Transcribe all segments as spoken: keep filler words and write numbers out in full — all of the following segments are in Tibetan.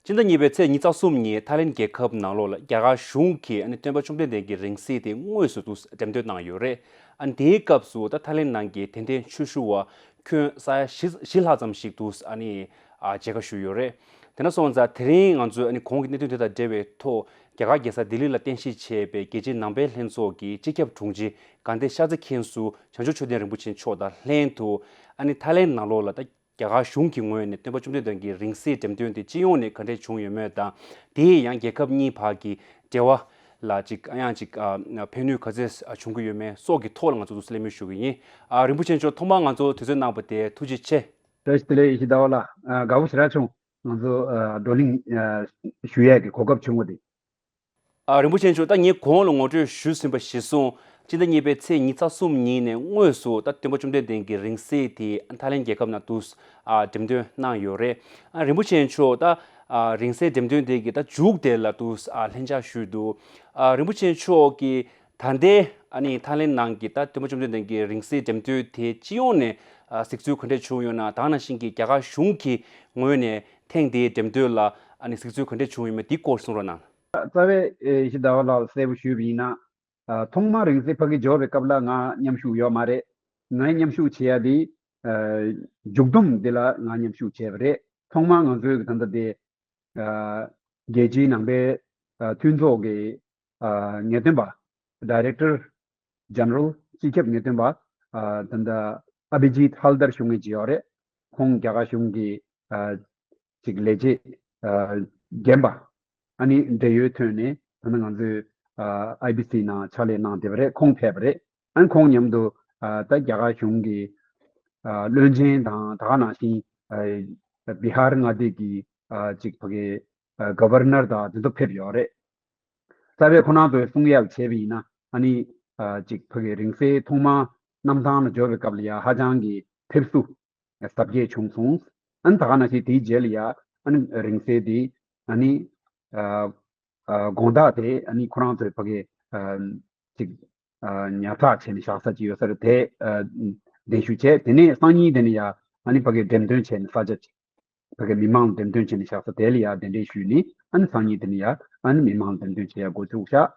སྤྱི་ཟླ་གཉིས་པའི་ཚེས་ཉི་ཤུ་རྩ་གསུམ་ཉིན་ཐའི་ལེན་རྒྱལ་ཁབ་ནང་ལོགས་ལ་རྒྱ་གར་གཞུང་གིས་ཨ་ནི་སྟོན་པ་བཅོམ་ལྡན་འདས་ཀྱི་རིང་བསྲེལ་དེ་དངོས་སུ་འདུག་འགྲེམས་སྟོན་གནང་ཡོད་རེད། ཨ་ནི་དེའི་སྐབས་སུ་ད་ཐའི་ལེན་ནང་གི་དད་ལྡན་ཆོས་ཞུ་བ་ཁྱོན་ས་ཡ་བཞི་བཞི་ལྷག་ཙམ་ཞིག་འདུག་ཨ་ནི་ཨ་མཇལ་ཁ་ཞུས་ཡོད་རེད། དེ་འདྲ་སོང་ཙང་དེ་རིང་ང་ཚོས་ཨ་ནི་གོང་གི་གནད་དོན་དེ་དང་འབྲེལ་བའི་ཐོག་རྒྱ་གར་རྒྱལ་ས་ལྡི་ལི་ལ་རྟེན་གཞི་བྱས་པའི་རྒྱལ་སྤྱིའི་ནང་པའི་ལྷན་ཚོགས་ཀྱི་སྤྱི་ཁྱབ་དྲུང་ཆེ་དགའ་ལྡན་ཤར་རྩེ་མཁན་ཟུར་བྱང་ཆུབ་ཆོས་ལྡན་རིན་པོ་ཆེ་མཆོག་དང་ལྷན་དུ་ཨ་ནི་ཐའི་ལེན་ནང་ལོགས་ལ་ད་རྒྱ་གར་གཞུང་གི་ངོས་ནས་སྟོན་པ་བཅོམ་ལྡན་འདས་ཀྱི་རིང་བསྲེལ་འགྲེམས་སྟོན་དེ་སྤྱི་ཡོངས་ནས་ག་འདྲས་བྱུང་ཡོད་མེད་དང་། དེས་ཡང་རྒྱལ་ཁབ་གཉིས་བར་གྱི་འབྲེལ་བ་ལ་ཅིག་ཨ་ཡང་ཅིག་ཨ་ཕན་ནུས་ག་ཚད་བྱུང་གི་ཡོད་མེད་སོགས་ཀྱི་ཐོག་ལ་ང་ཚོ་འདུག་སེ་གླེང་མོལ་ཞུ་གི་ཡིན། ཨ་རིན་པོ་ཆེ་མཆོག་ཐོག་མར་ང་ཚོ་དུས་ཚོད་གནང་བ་དེ་ཐུགས་རྗེ་ཆེ། བཀྲ་ཤིས་བདེ་ལེགས་ཡེ་ཤེས་ཟླ་བ་ལགས། ཨ་དགའ་པོ་ཞེ་དྲག་བྱུང་། ང་ཚོ་ཨ་བགྲོ་གླེང་ཨ་ཞུ་ཡས་ཀྱི་གོ་སྐབས་བྱུང་བ་དེ། ཨ་རིན་པོ་ཆེ་མཆོག་ད་ངས་གོང་ལ་ངོ་སྤྲོད་ཞུས་ཟིན་པ་གཞིར་བཟུང་སྤྱི་ཟླ་གཉིས་པའི་ཚེས་ཉི་ཤུ་རྩ་གསུམ་ཉིན་ནས་དངོས་སུ་ད་སྟོན་པ་བཅོམ་ལྡན་འདས་ཀྱི་རིང་བསྲེལ་དེ་ཐའི་ལེན་རྒྱལ་ཁབ་ནང་དུ་ཨ་འགྲེམས་སྟོན་གནང་ཡོད་རེད། ཨ་རིན་པོ་ཆེ་མཆོག་ད་ཨ་རིང་བསྲེལ་འགྲེམས་སྟོན་དེ་གི་ད་མཇུག་དེ་ལ་དུ་ཨ་ལྷན་བཅར་ཞུས་འདུག་ཨ་རིན་པོ་ཆེ་མཆོག་གིས་ད་ལྟའི་ཨ་ནི་ཐའི་ལེན་ནང་གི་ད་སྟོན་པ་བཅོམ་ལྡན་འདས་ཀྱི་རིང་བསྲེལ་འགྲེམས་སྟོན་དེ་སྤྱི་ཡོངས་ནས་ཨ་གཟིགས་ཚུལ་ག་འདྲས་བྱུང་ཡོད་ན། ད་ག་ནང་བཞིན་གྱི་རྒྱ་གར་གཞུང་གི་ངོས་ནས་ཐེངས་འདིའི་འགྲེམས་སྟོན་ལ་ཨ་ནི་གཟིགས་ཚུལ་ག་འདྲས་བྱུང་ཡོད་མེད་འདི་སྐོར་གསུང་རོགས་གནང་། རྩ་བའི་ཨེ་ཡེ་ཤེས་ཟླ་བ་ལགས་གསལ་པོ་ཞུས་པ་ཡིན་ན། ཨ་ཐོག་མར་རིང་བསྲེལ་ཕ་གི་འབྱོར་བའི་སྐབས་ལ་ང་མཉམ་ཞུགས་ཡོད་མ་རེད། ངའི་མཉམ་ཞུགས་བྱེད་ཡ་དེ་ཨ་མཇུག་བསྡོམས་དེ་ལ་ང་མཉམ་ཞུགས་བྱས་པ་རེད། ཐོག་མར་ང་ཚོའི་གི་ད་ལྟ་དེ་ཨ་རྒྱལ་སྤྱིའི་ནང་པའི་ཨ་མཐུན་ཚོགས་ཀྱི་ཨ་ངེས་སྟོན་པ། Director General སྤྱི་ཁྱབ་ངེས་སྟོན་པ་ཨ་ད་ལྟ་ཨ་བི་ཇིད་ཧལ་དར་ཞུ་མཁན་ཅིག་ཡོད་རེད། ཁོང་རྒྱ་གར་གཞུང་གི་ཨ་ཅིག་ལས་བྱེད་ཨ་རྒན་པ། ཨ་ནི་འབྲེལ་ཡོད་ཐོག་ནས་ད་ནི་ང་ཚོའི་ཨ་ཨའི་བི་སི་ནང་ཕྱག་ལས་གནང་བསྡད་པ་རེད། ཁོང་ཕེབས་པ་རེད། ཨ་ནི་ཁོང་མཉམ་དུ་ཨ་ད་རྒྱ་གར་གཞུང་གི་ཨ་བློན་ཆེན་དང་ད་ག་ནང་བཞིན་ཨ་བི་ཧར་མངའ་སྡེ་གི་ཨ་ཅིག་ཕ་གི་ཨ་ག་ཝར་ནར་དང་དེ་ཚོ་ཕེབས་ཡོད་རེད། རྩ་བའི་ཁོ་རང་ཚོའི་གསུང་ཡག་བྱས་པ་ཡིན་ན། ཨ་ནི་ཨ་ཅིག་ཕ་གི་རིང་བསྲེལ་ཐོག་མ་གནམ་ཐང་ལ་འབྱོར་བའི་སྐབས་ལ་ཡ་ཧ་ཅང་གི་ཕེབས་བསུ་གཟབ་རྒྱས་བྱུང་སོང་། ཨ་ནི་ད་ག་ནང་བཞིན་དེའི་རྗེས་ལ་ཡ་ཨ་ནི་རིང་བསྲེལ་དེ་ཨ་ནི་ཨ་ཨ་དགོང་དག་དེ་ཨ་ནི་ཁོ་རང་ཚོའི་ཕ་གི་ཨ་ཅིག་ཨ་ཉར་ཚགས་བྱས་ནས་བཞག་ས་ཅིག་ཡོད་ས་རེད། དེ་ཨ་གདན་ཞུ་བྱས། དེ་ནས་སང་ཉིན་དེ་ནས་ཡ་ཨ་ནི་ཕ་གི་འགྲེམས་སྟོན་བྱས་ནས་ས་ཆ་ཅིག་ཕ་གི་མི་མང་འགྲེམས་སྟོན་བྱས་ནས་བཞག་ས་དེ་ལ་ཡ་གདན་འདྲེན་ཞུས་ནས། ཨ་ནི་སང་ཉིན་དེ་ནས་ཡ་ཨ་ནི་མི་མང་འགྲེམས་སྟོན་བྱེད་ཡ་འགོ་ཚུགས་ཤག།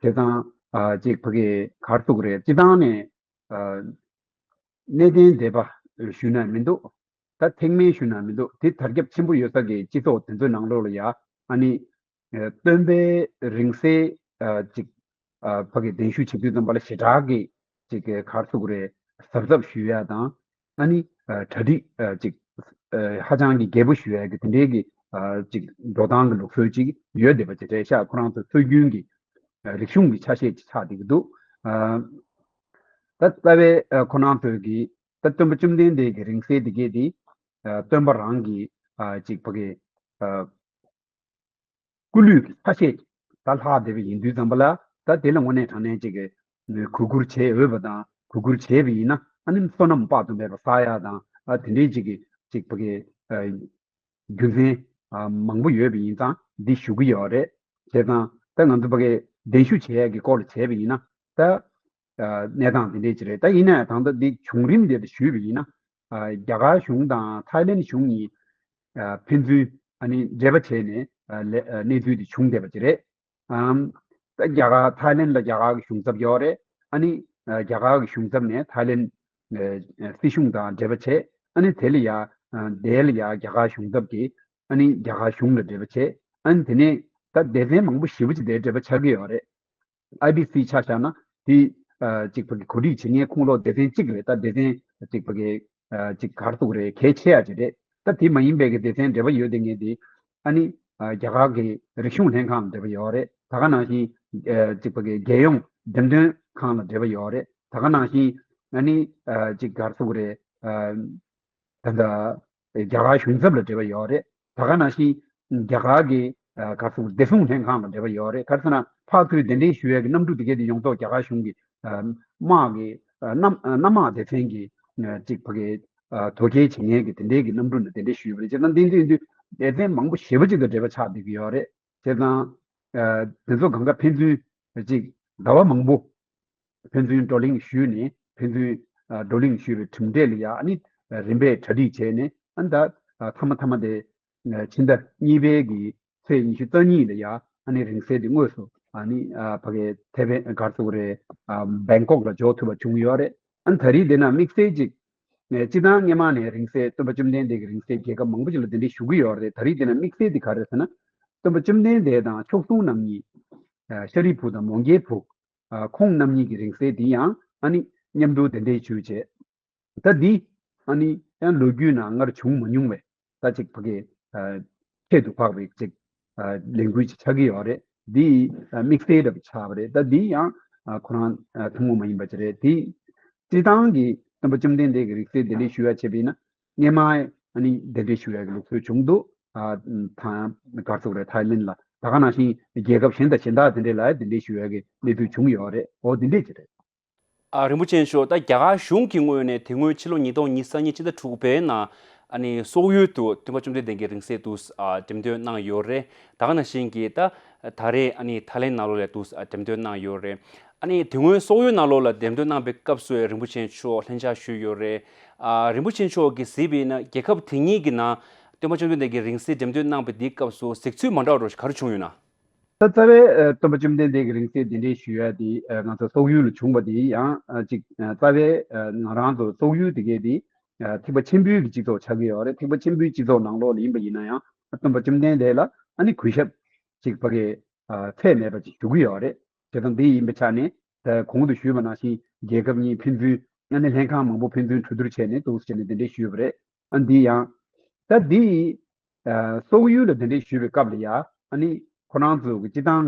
བྱས་ཙང་ཨ་ཅིག་ཕ་གི་ག་རེ་ཟེར་དགོས་རེད། སྤྱིར་བཏང་ནས་ཨ་གནས་བརྟན་སྡེ་པ་ཞུས་ན་མི་འདུག། ད་ཐེག་དམན་ཞུས་ན་མི་འདུག། དེ་དར་ཁྱབ་ཆེན་པོ་ཡོད་ས་གི་སྤྱི་ཚོགས་དེ་ཚོའི་ནང་ལོགས་ལ་ཡ་ཨ་ནི་ཨ་སྟོན་པའི་རིང་བསྲེལ་ཨ་ཅིག་ཨ་ཕ་གི་གདན་ཞུ་བྱེད་དུས་ཙམ་པ་ལ་ཞེ་དྲག་གི་ཅིག་ག་རེ་ཟེར་དགོས་རེད། གཟབ་གཟབ་ཞུ་ཡ་དང་། ཨ་ནི་ཨ་གྲ་སྒྲིག་ཨ་ཅིག་ཨ་ཧ་ཅང་གི་རྒྱས་པོ་ཞུ་ཡ་གི་དེ་འདྲའི་གི་ཨ་ཅིག་འགྲོ་སྟངས་གི་ལུགས་སྲོལ་ཅིག་ཡོད་བསྡད་པ་ཅིག་རེད་ཤག། ཁོ་རང་ཚོ་སྲོལ་རྒྱུན་གྱི་ཨ་རིག་གཞུང་གི་ཆ་ཤས་ཅིག་ཆགས་བསྡད་ཀྱི་འདུག། ཨ་ད་རྩ་བའི་ཨ་ཁོ་རང་ཚོའི་གི་ད་སྟོན་པ་བཅོམ་ལྡན་འདས་ཀྱི་རིང་བསྲེལ་དེ་གས་དེ་ཨ་སྟོན་པ་རང་གི་ཨ་ཅིག་ཕ་གི་ཨ་སྐུ་ལུས་ཀྱི་ཆ་ཤས་ད་ལྷག་བསྡད་པ་ཡིན་དུས་ཙམ་པ་ལ། ད་དེ་ལ་དངོས་གནས་དྲང་གནས་ཅིག་གི་གུས་བཀུར་བྱེད་འོས་པ་དང་། གུས་བཀུར་བྱས་པ་ཡིན་ན་ཨ་ནི་བསོད་ནམས་དཔག་ཏུ་མེད་པ་བསགས་ཡ་དང་། ཨ་དེ་འདྲའི་ཅིག་གི་ཅིག་ཕ་གི་ཨ་རྒྱུ་མཚན་ཨ་མང་པོ་ཡོད་པ་ཡིན་ཙང་འདི་ཞུ་གི་ཡོད་རེད། བྱས་ཙང་ད་ང་ཚོ་ཕ་གི་གདན་ཞུ་བྱེད་ཡ་གི་སྐོར་ལ་བྱས་པ་ཡིན་ན་ད་ཨ་གནས་སྟངས་འདི་འདྲས་ཅིག་རེད། ད་ཡིན་ན་ཡང་ད་ལྟ་འདི་བྱུང་རིམ་དེ་ལ་ཞུས་པ་ཡིན་ན། ཨ་རྒྱ་གར་གཞུང་དང་ཐའི་ལེན་གཞུང་གཉིས་ཨ་ཕན་ཚུན་ཨ་ནི་འབྲེལ་བ་བྱས་ནས་ཨ་ལས་ཨ་གནས་ཚུལ་དེ་བྱུང་བསྡད་པ་ཅིག་རེད། ཨམ་ད་རྒྱ་གར་ཐའི་ལེན་ལ་རྒྱ་གར་གྱི་གཞུང་ཚབ་ཡོད་རེད། ཨ་ནི་ཨ་རྒྱ་གར་གྱི་གཞུང་ཚབ་ནས་ཐའི་ལེན་ཨ་སྲིད་གཞུང་དང་འབྲེལ་བ་བྱས། ཨ་ནི་དེ་ལ་ཡ་ཨ་དེ་ལ་ཡ་རྒྱ་གར་གཞུང་ཚབ་ཀྱིས་ཨ་ནི་རྒྱ་གར་གཞུང་ལ་འབྲེལ་བ་བྱས། ཨ་ནི་དེ་ནས་ད་སྡེ་ཚན་མང་པོ་ཞེ་པོ་ཅིག་དེ་འབྲེལ་བ་ཆགས་ཀྱི་ཡོད་རེད། ཨའི་བི་སི་ཆ་བཞག་ན་དེ་ཨ་ཅིག་ཕ་གི་གོ་སྒྲིག་བྱེད་མཁན་ཁོངས་ལོག་སྡེ་ཚན་གཅིག་རེད། ད་སྡེ་ཚན་ཅིག་ཕ་གི་ཨ་ཅིག་ག་རེ་ཟེར་དགོས་རེད། གལ་ཆེ་ཡ་ཅིག་རེད། ད་དེ་མ་ཡིན་པའི་གི་སྡེ་ཚན་འབྲེལ་བ་ཡོད་བསྡད་མཁན་དེ་ཨ་ནི་ཨ་རྒྱ་གར་གི་རིག་གཞུང་ལྷན་ཁང་ལ་འབྲེལ་བ་ཡོད་རེད། ད་ག་ནང་བཞིན་ཨ་ཅིག་ཕ་གི་རྒྱལ་ཡོངས་འགྲེམས་སྟོན་ཁང་ལ་འབྲེལ་བ་ཡོད་རེད། ད་ག་ནང་བཞིན་ཨ་ནི་ཨ་ཅིག་ག་རེ་ཟེར་དགོས་རེད། ཨ་ད་ལྟ་རྒྱ་གར་གཞུང་ཚབ་ལ་འབྲེལ་བ་ཡོད་རེད། ད་ག་ནང་བཞིན་རྒྱ་གར་གྱི་ཨ་ག་རེ་ཟེར་བདེ་སྲུང་ལྷན་ཁང་ལ་འབྲེལ་བ་ཡོད་རེད། ག་རེ་ཟེར་ན་ཕར་ཚུར་གདན་འདྲེན་ཞུ་ཡས་ཀྱི་གནམ་གྲུ་དེ་གས་དེ་ཡོངས་རྫོགས་རྒྱ་གར་གཞུང་གི་ཨ་དམག་གི་ཨ་གནམ་ཨ་གནམ་དམག་སྡེ་ཚན་གྱི་ཨ་ཅིག་ཕ་གི་ཨ་དོ་སྐྱེལ་བྱེད་མཁན་གྱི་དེ་འདྲའི་གི་གནམ་གྲུ་ནང་གདན་འདྲེན་ཞུས་པ་རེད། བྱས་ཙང་དེ་འདྲ་ཡིན་དུས་སྡེ་ཚན་མང་པོ་ཞེ་པོ་ཅིག་དང་འབྲེལ་བ་ཆགས་བསྡད་ཀྱི་ཡོད་རེད། བྱས་ཙང་ཨ་དེ་ཚོ་གང་ག་ཕན་ཚུན་ཅིག་ཟླ་བ་མང་པོ་ཕན་ཚུན་བགྲོ་གླེང་ཞུས་ནས། ཕན་ཚུན་ཨ་བགྲོ་གླེང་ཞུས་པའི་གྲུབ་འབྲས་ལ་ཡ་ཨ་ནི་རིམ་པས་གྲ་སྒྲིག་བྱས་ནས། ཨ་ནི་ད་ཨ་མཐའ་མ་མཐའ་མ་དེ་ ཕྱི་ཟླ་གཉིས་པའི་གི་ཚེས་ཉི་ཤུ་རྩ་གཉིས་ལ་ཡ་ཨ་ནི་རིང་བསྲེལ་དེ་དངོས་སུ་ཨ་ནི་ཕ་གི་ཐེ་ཝན་ག་རེ་ཟེར་དགོས་རེད། བེང་ཀོག་ལ་འབྱོར་ཐུབ་པ་བྱུང་ཡོད་རེད། ཨ་ནི་ད་རེས་དེ་ན་དམིགས་བསལ་ཅིག་སྤྱི་བཏང་སྔོན་མ་ནས་རིང་བསྲེལ་སྟོན་པ་བཅོམ་ལྡན་འདས་ཀྱི་རིང་བསྲེལ་རྒྱལ་ཁབ་མང་པོ་ཅིག་ལ་གདན་འདྲེན་ཞུ་གི་ཡོད་རེད། ད་རེས་དེ་ན་དམིགས་བསལ་དེ་ག་རེ་ཟེར་ན། སྟོན་པ་བཅོམ་ལྡན་འདས་དང་མཆོག་ཟུང་རྣམ་གཉིས། ཤཱ་རིའི་བུ་དང་མོའུ་འགལ་བུ། ཁོང་རྣམ་གཉིས་ཀྱི་རིང་བསྲེལ་འདི་ཡང་ཨ་ནི་མཉམ་དུ་གདན་འདྲེན་ཞུས་བྱས། ད་འདི་ཨ་ནི་ཡང་ལོ་རྒྱུས་ནང་སྔར་བྱུང་མ་མྱོང་བའི་ད་ཅིག་ཕ་གི་ཁྱད་དུ་འཕགས་པའི་ཅིག་ལས་འགུལ་ཅིག་ཆགས་ཀྱི་ཡོད་རེད། འདི་དམིགས་བསལ་འདྲ་པོ་ཆགས་པ་རེད། ད་འདི་ཡང་ཁོ་རང་ཐུན་མོང་མ་ཡིན་པ་ཅིག་རེད། འདི་སྤྱི་བཏང་གི་སྟོན་པ་བཅོམ་ལྡན་འདས་ཀྱི་རིང་བསྲེལ་གདན་འདྲེན་ཞུ་ཡ་བྱས་པ་ཡིན་ན། སྔོན་མ་ཨ་ནི་གདན་འདྲེན་ཞུ་ཡ་གི་ལུགས་སྲོལ་བྱུང་འདུག་ཨ་ཐང་གར་ཚུགས་རེད། ཐའི་ལེན་ལ་ད་ག་ནང་བཞིན་རྒྱལ་ཁབ་གཞན་དང་གཞན་དག་དེ་འདྲས་ལ་གདན་འདྲེན་ཞུ་ཡ་གི་གནས་ཚུལ་བྱུང་ཡོད་རེད། འོ་དེ་འདྲས་ཅིག་རེད། ཨ་རིན་པོ་ཆེ་མཆོག་ད་རྒྱ་གར་གཞུང་གི་ངོས་ནས་དེ་སྔོན་ཕྱི་ལོ་ཉིས་སྟོང་ཉེར་གཉིས་ཕྱི་ཟླ་དྲུག་པའི་ནང་ཨ་ནི་སོག་ཡུལ་དུ་སྟོན་པ་བཅོམ་ལྡན་འདས་ཀྱི་རིང་བསྲེལ་དུ་ཨ་འགྲེམས་སྟོན་གནང་ཡོད་རེད། ད་ག་ནང་བཞིན་གྱི་ད་ད་རེས་ཨ་ནི་ཐའི་ལེན་ནང་ལོགས་ལ་དུ་ཨ་འགྲེམས་སྟོན་གནང་ཡོད་རེད། ཨ་ནི་དེ་སྔོན་སོག་ཡུལ་ནང་ལོགས་ལ་འགྲེམས་སྟོན་གནང་པའི་སྐབས་སུ་རིན་པོ་ཆེ་མཆོག་ལྷན་བཞུགས་ཞུས་ཡོད་རེད། ཨ་རིན་པོ་ཆེ་མཆོག་གིས་གཟིགས་པ་ཡིན་ན་རྒྱལ་ཁབ་དེ་གཉིས་ཀྱི་ནང་སྟོན་པ་བཅོམ་ལྡན་འདས་ཀྱི་རིང་བསྲེལ་འགྲེམས་སྟོན་གནང་པའི་འདིའི་སྐབས་སུ་གཟིགས་ཚུལ་མ་འདྲ་བ་འདྲ་བོ་ཞིག་ག་རེ་བྱུང་ཡོད་ན། ད་རྩ་བའི་ཨ་སྟོན་པ་བཅོམ་ལྡན་འདས་ཀྱི་རིང་བསྲེལ་གདན་འདྲེན་ཞུ་ཡ་དེ་ཨ་ང་ཚོ་སོག་ཡུལ་ལ་བྱུང་བ་དེ་ཡང་ཨ་ཅིག་ཨ་རྩ་བའི་ཨ་ང་རང་ཚོ་སོག་ཡུལ་དེ་གའི་དེ་ཨ་ཐེག་པ་ཆེན་པོའི་གི་སྤྱི་ཚོགས་ཆགས་ཀྱི་ཡོད་རེད། ཐེག་པ་ཆེན་པོའི་སྤྱི་ཚོགས་ནང་ལོགས་ལ་ཡིན་པ་ཡིན་ན་ཡང་ཨ་སྟོན་པ་བཅོམ་ལྡན་འདས་ལ་ཨ་ནི་གུས་ཞབས་ཅིག་ཕ་གི་ཨ་ཚད་མེད་པ་ཅིག་ཞུ་གི་ཡོད་རེད། བྱས་ཙང་འདི་ཡིན་པའི་ཆ་ནས་ད་གོང་དུ་ཞུས་པ་ནང་བཞིན་རྒྱལ་ཁབ་གཉིས་ཕན་ཚུན་ཨ་ནི་ལྷན་ཁང་མང་པོ་ཕན་ཚུན་གྲོས་བསྡུར་བྱས་ནས་འདུག་སེ་བྱས་ནས་གདན་འདྲེན་ཞུས་པ་རེད། ཨ་འདི་ཡང་ད་འདི་ཨ་སོག་ཡུལ་ལ་གདན་འདྲེན་ཞུས་པའི་སྐབས་ལ་ཡ་ཨ་ནི་ཁོ་རང་ཚོ་གི་སྤྱི་བཏང་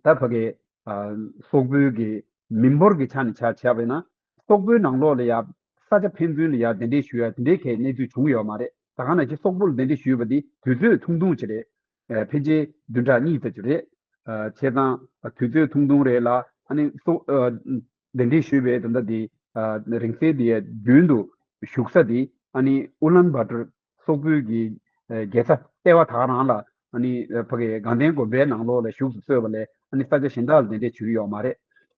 ད་ཕ་གི་ཨ་སོག་པོའི་གི་མི་འབོར་གི་ཆ་ནས་ཆ་བཞག་པ་ཡིན་ན་སོག་པོའི་ནང་ལོགས་ལ་ཡ་ས་ཆ་ཕན་ཚུན་ལ་ཡ་གདན་འདྲེན་ཞུ་ཡ་དེ་འདྲའི་གི་གནས་ཚུལ་བྱུང་ཡོད་མ་རེད། ད་ག་ནང་བཞིན་སོག་པོ་ལ་གདན་འདྲེན་ཞུས་པ་འདི་དུས་ཚོད་ཐུང་ཐུང་ཅིག་རེད། ཨ་ཕལ་ཆེར་བདུན་ཕྲག་གཉིས་ཙམ་ཅིག་རེད། ཨ་བྱས་ཙང་དུས་ཚོད་ཐུང་ཐུང་རེད་ལ་ཨ་ནི་སོག་ཨ་གདན་འདྲེན་ཞུས་པའི་ད་ལྟ་འདི་ཨ་རིང་བསྲེལ་འདི་རྒྱུན་དུ་བཞུགས་ས་འདི་ཨ་ནི་ཨུ་ལན་བྷ་ཏར་སོག་པོའི་གི་ཨ་རྒྱལ་ས་ལྟེ་བ་ད་ག་རང་ལ་ཨ་ནི་ཨ་ཕ་གི་དགའ་ལྡན་དགོན་པའི་ནང་ལོགས་ལ་བཞུགས་སུ་གསོལ་བ་ལས་ཨ་ནི་ས་ཆ་གཞན་དག་ལ་གདན་འདྲེན་ཞུས་ཡོད་མ་རེད།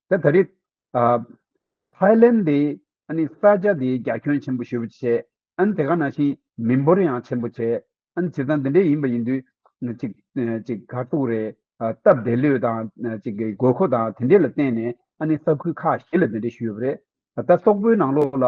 ད་ད་རེས་ཨ་ཐའི་ལེན་འདི་ཨ་ནི་ས་ཆ་འདི་རྒྱ་ཁྱོན་ཆེན་པོ་ཞེ་པོ་ཅིག་བྱས། ཨ་ནི་དེ་ག་ནང་བཞིན་མི་འབོར་ཡང་ཆེན་པོ་བྱས། ཨ་ནི་བྱས་ཙང་འདི་འདྲའི་ཡིན་པ་ཡིན་དུས་ཅིག་ཅིག་ག་རེ་ཟེར་དགོས་རེད། ཨ་སྟབས་བདེ་ལོས་དང་ཅིག་གི་དགོས་མཁོ་དང་དེ་འདྲས་ལ་བརྟེན་ནས་ཨ་ནི་ས་ཁུལ་ཁག་བཞི་ལ་འདི་འདྲས་ཞུས་པ་རེད། ད་སོག་པོའི་ནང་ལོགས་ལ་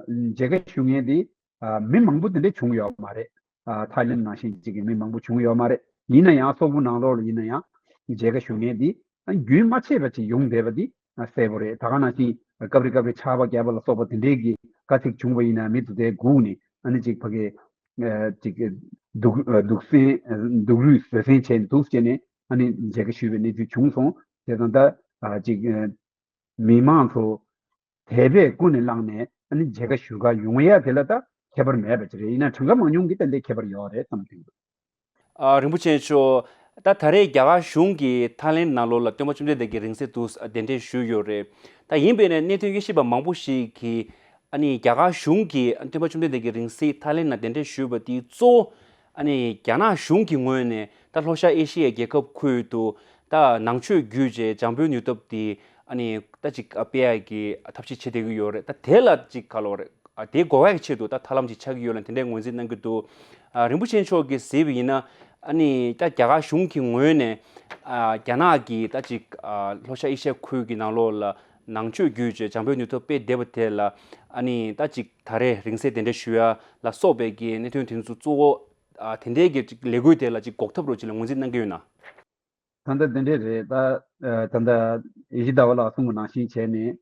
མཇལ་ཁ་ཞུ་མཁན་དེ་ཨ་མི་མང་པོ་དེ་འདྲས་བྱུང་ཡོད་མ་རེད། ཨ་ཐའི་ལེན་ནང་བཞིན་ཅིག་གི་མི་མང་པོ་བྱུང་ཡོད་མ་རེད། ཡིན་ན་ཡང་སོག་པོ་ནང་ལོགས་ལ་ཡིན་ན་ཡང་མཇལ་ཁ་ཞུ་མཁན་འདི་ཨ་རྒྱུན་མ་ཆད་པ་ཅིག་ཡོང་བསྡད་པ་འདི་ཨ་གསལ་པོ་རེད། ད་ག་ནང་བཞིན་སྐབས་རེ་སྐབས་རེ་ཆར་པ་བརྒྱབ་པ་ལ་སོགས་པ་དེ་འདྲའི་གི་དཀའ་ཚེགས་བྱུང་བ་ཡིན་ན་མི་དེ་ཚོའི་སྒུག་ནས་ཨ་ནི་ཅིག་ཕ་གི་ཨ་ཅིག་སྡུག་སྡུག་སྲན་སྡུག་རུས་བཟོད་སྲན་བྱས་འདུག་བྱས་ནས་ཨ་ནི་མཇལ་ཁ་ཞུས་པའི་གནས་ཚུལ་བྱུང་སོང་། དེ་དང་ད་ཨ་ཅིག་མི་མང་ཚོ་དད་པས་ཀུན་ནས་བསླངས་ནས་ཨ་ནི་མཇལ་ཁ་ཞུ་ག་ཡོང་ཡ་དེ་ལ་ད་ཁྱད་པར་མེད་པ་ཅིག་རེད། ཡིན་ན་གྲངས་ཀ་མང་ཉུང་གི་ཏན་ཏན་ཁྱད་པར་ཡོད་རེད་བསམ་གྱི་འདུག་ཨ་རིན་པོ་ཆེ་མཆོག་ད་ད་རེས་རྒྱ་གར་གཞུང་གིས་ཐའི་ལེན་ནང་ལོགས་ལ་སྟོན་པ་བཅོམ་ལྡན་འདས་ཀྱི་རིང་བསྲེལ་དུ་གདན་འདྲེན་ཞུས་ཡོད་རེད། ད་ཡིན་པས་ན་གནད་དོན་དབྱེ་ཞིབ་པ་མང་པོ་ཞིག་གིས་ཨ་ནི་རྒྱ་གར་གཞུང་གིས་སྟོན་པ་བཅོམ་ལྡན་འདས་ཀྱི་རིང་བསྲེལ་ཐའི་ལེན་ནང་གདན་འདྲེན་ཞུས་པ་དེ་གཙོ་བོ་ཨ་ནི་རྒྱ་ནག་གཞུང་གི་ངོས་ནས་ད་ལྷོ་ཤར་ཨེ་ཤི་ཡའི་རྒྱལ་ཁབ་ཁུལ་དུ་ད་ནང་ཆོས་བརྒྱུད་བྱས་འཇམ་པོའི་ནུས་སྟོབས་དེ་ཨ་ནི་ད་ཅིག་སྤེལ་ཡག་གི་ཐབས་ཤེས་བྱེད་བསྡད་ཀྱི་ཡོད་རེད། ད་དེ་ལ་ཅིག་ག་ལོ་རེད། ཨ་དེ་འགོག་ཡག་གི་ཆེད་དུ་ད་ཐབས་ལམ་ཅིག་ཆགས་ཀྱི་ཡོད་ལ་དེ་འདྲའི་ངོས་འཛིན་གནང་གི་འདུག་ཨ་རིན་པོ་ཆེ་མཆོག་གིས་གཟིགས་པ་ཡིན་ན་ཨ་ནི་ད་རྒྱ་གར་གཞུང་གི་ངོས་ནས་ཨ་རྒྱ་ནག་གིས་ད་ཅིག་ཨ་ལྷོ་ཤར་ཨེ་ཤི་ཡ་ཁུལ་གྱི་ནང་ལོགས་ལ་ནང་ཆོས་བརྒྱུད་བྱས་འཇམ་པོའི་ནུས་སྟོབས་སྤེལ་བསྡད་པ་དེ་ལ་ཨ་ནི་ད་ཅིག་ད་རེས་རིང་བསྲེལ་གདན་འདྲེན་ཞུ་ཡ་ལ་སོགས་པའི་གི་གནད་དོན་དེ་ཚོ་གཙོ་བོ་ཨ་དེ་འདྲའི་གི་ཅིག་ལས་འགུལ་དེ་ལ་ཅིག་འགོག་ཐབས་རོགས་ཅིག་ལ་ངོས་འཛིན་གནང་གི་ཡོད་ན། ད་ལྟ་དེ་འདྲས་རེད། ད་ཨ་ད་ལྟ་ཡེ་ཤེས་ཟླ་བ་ལགས་གསུངས་པ་ནང་བཞིན་བྱས་ནས་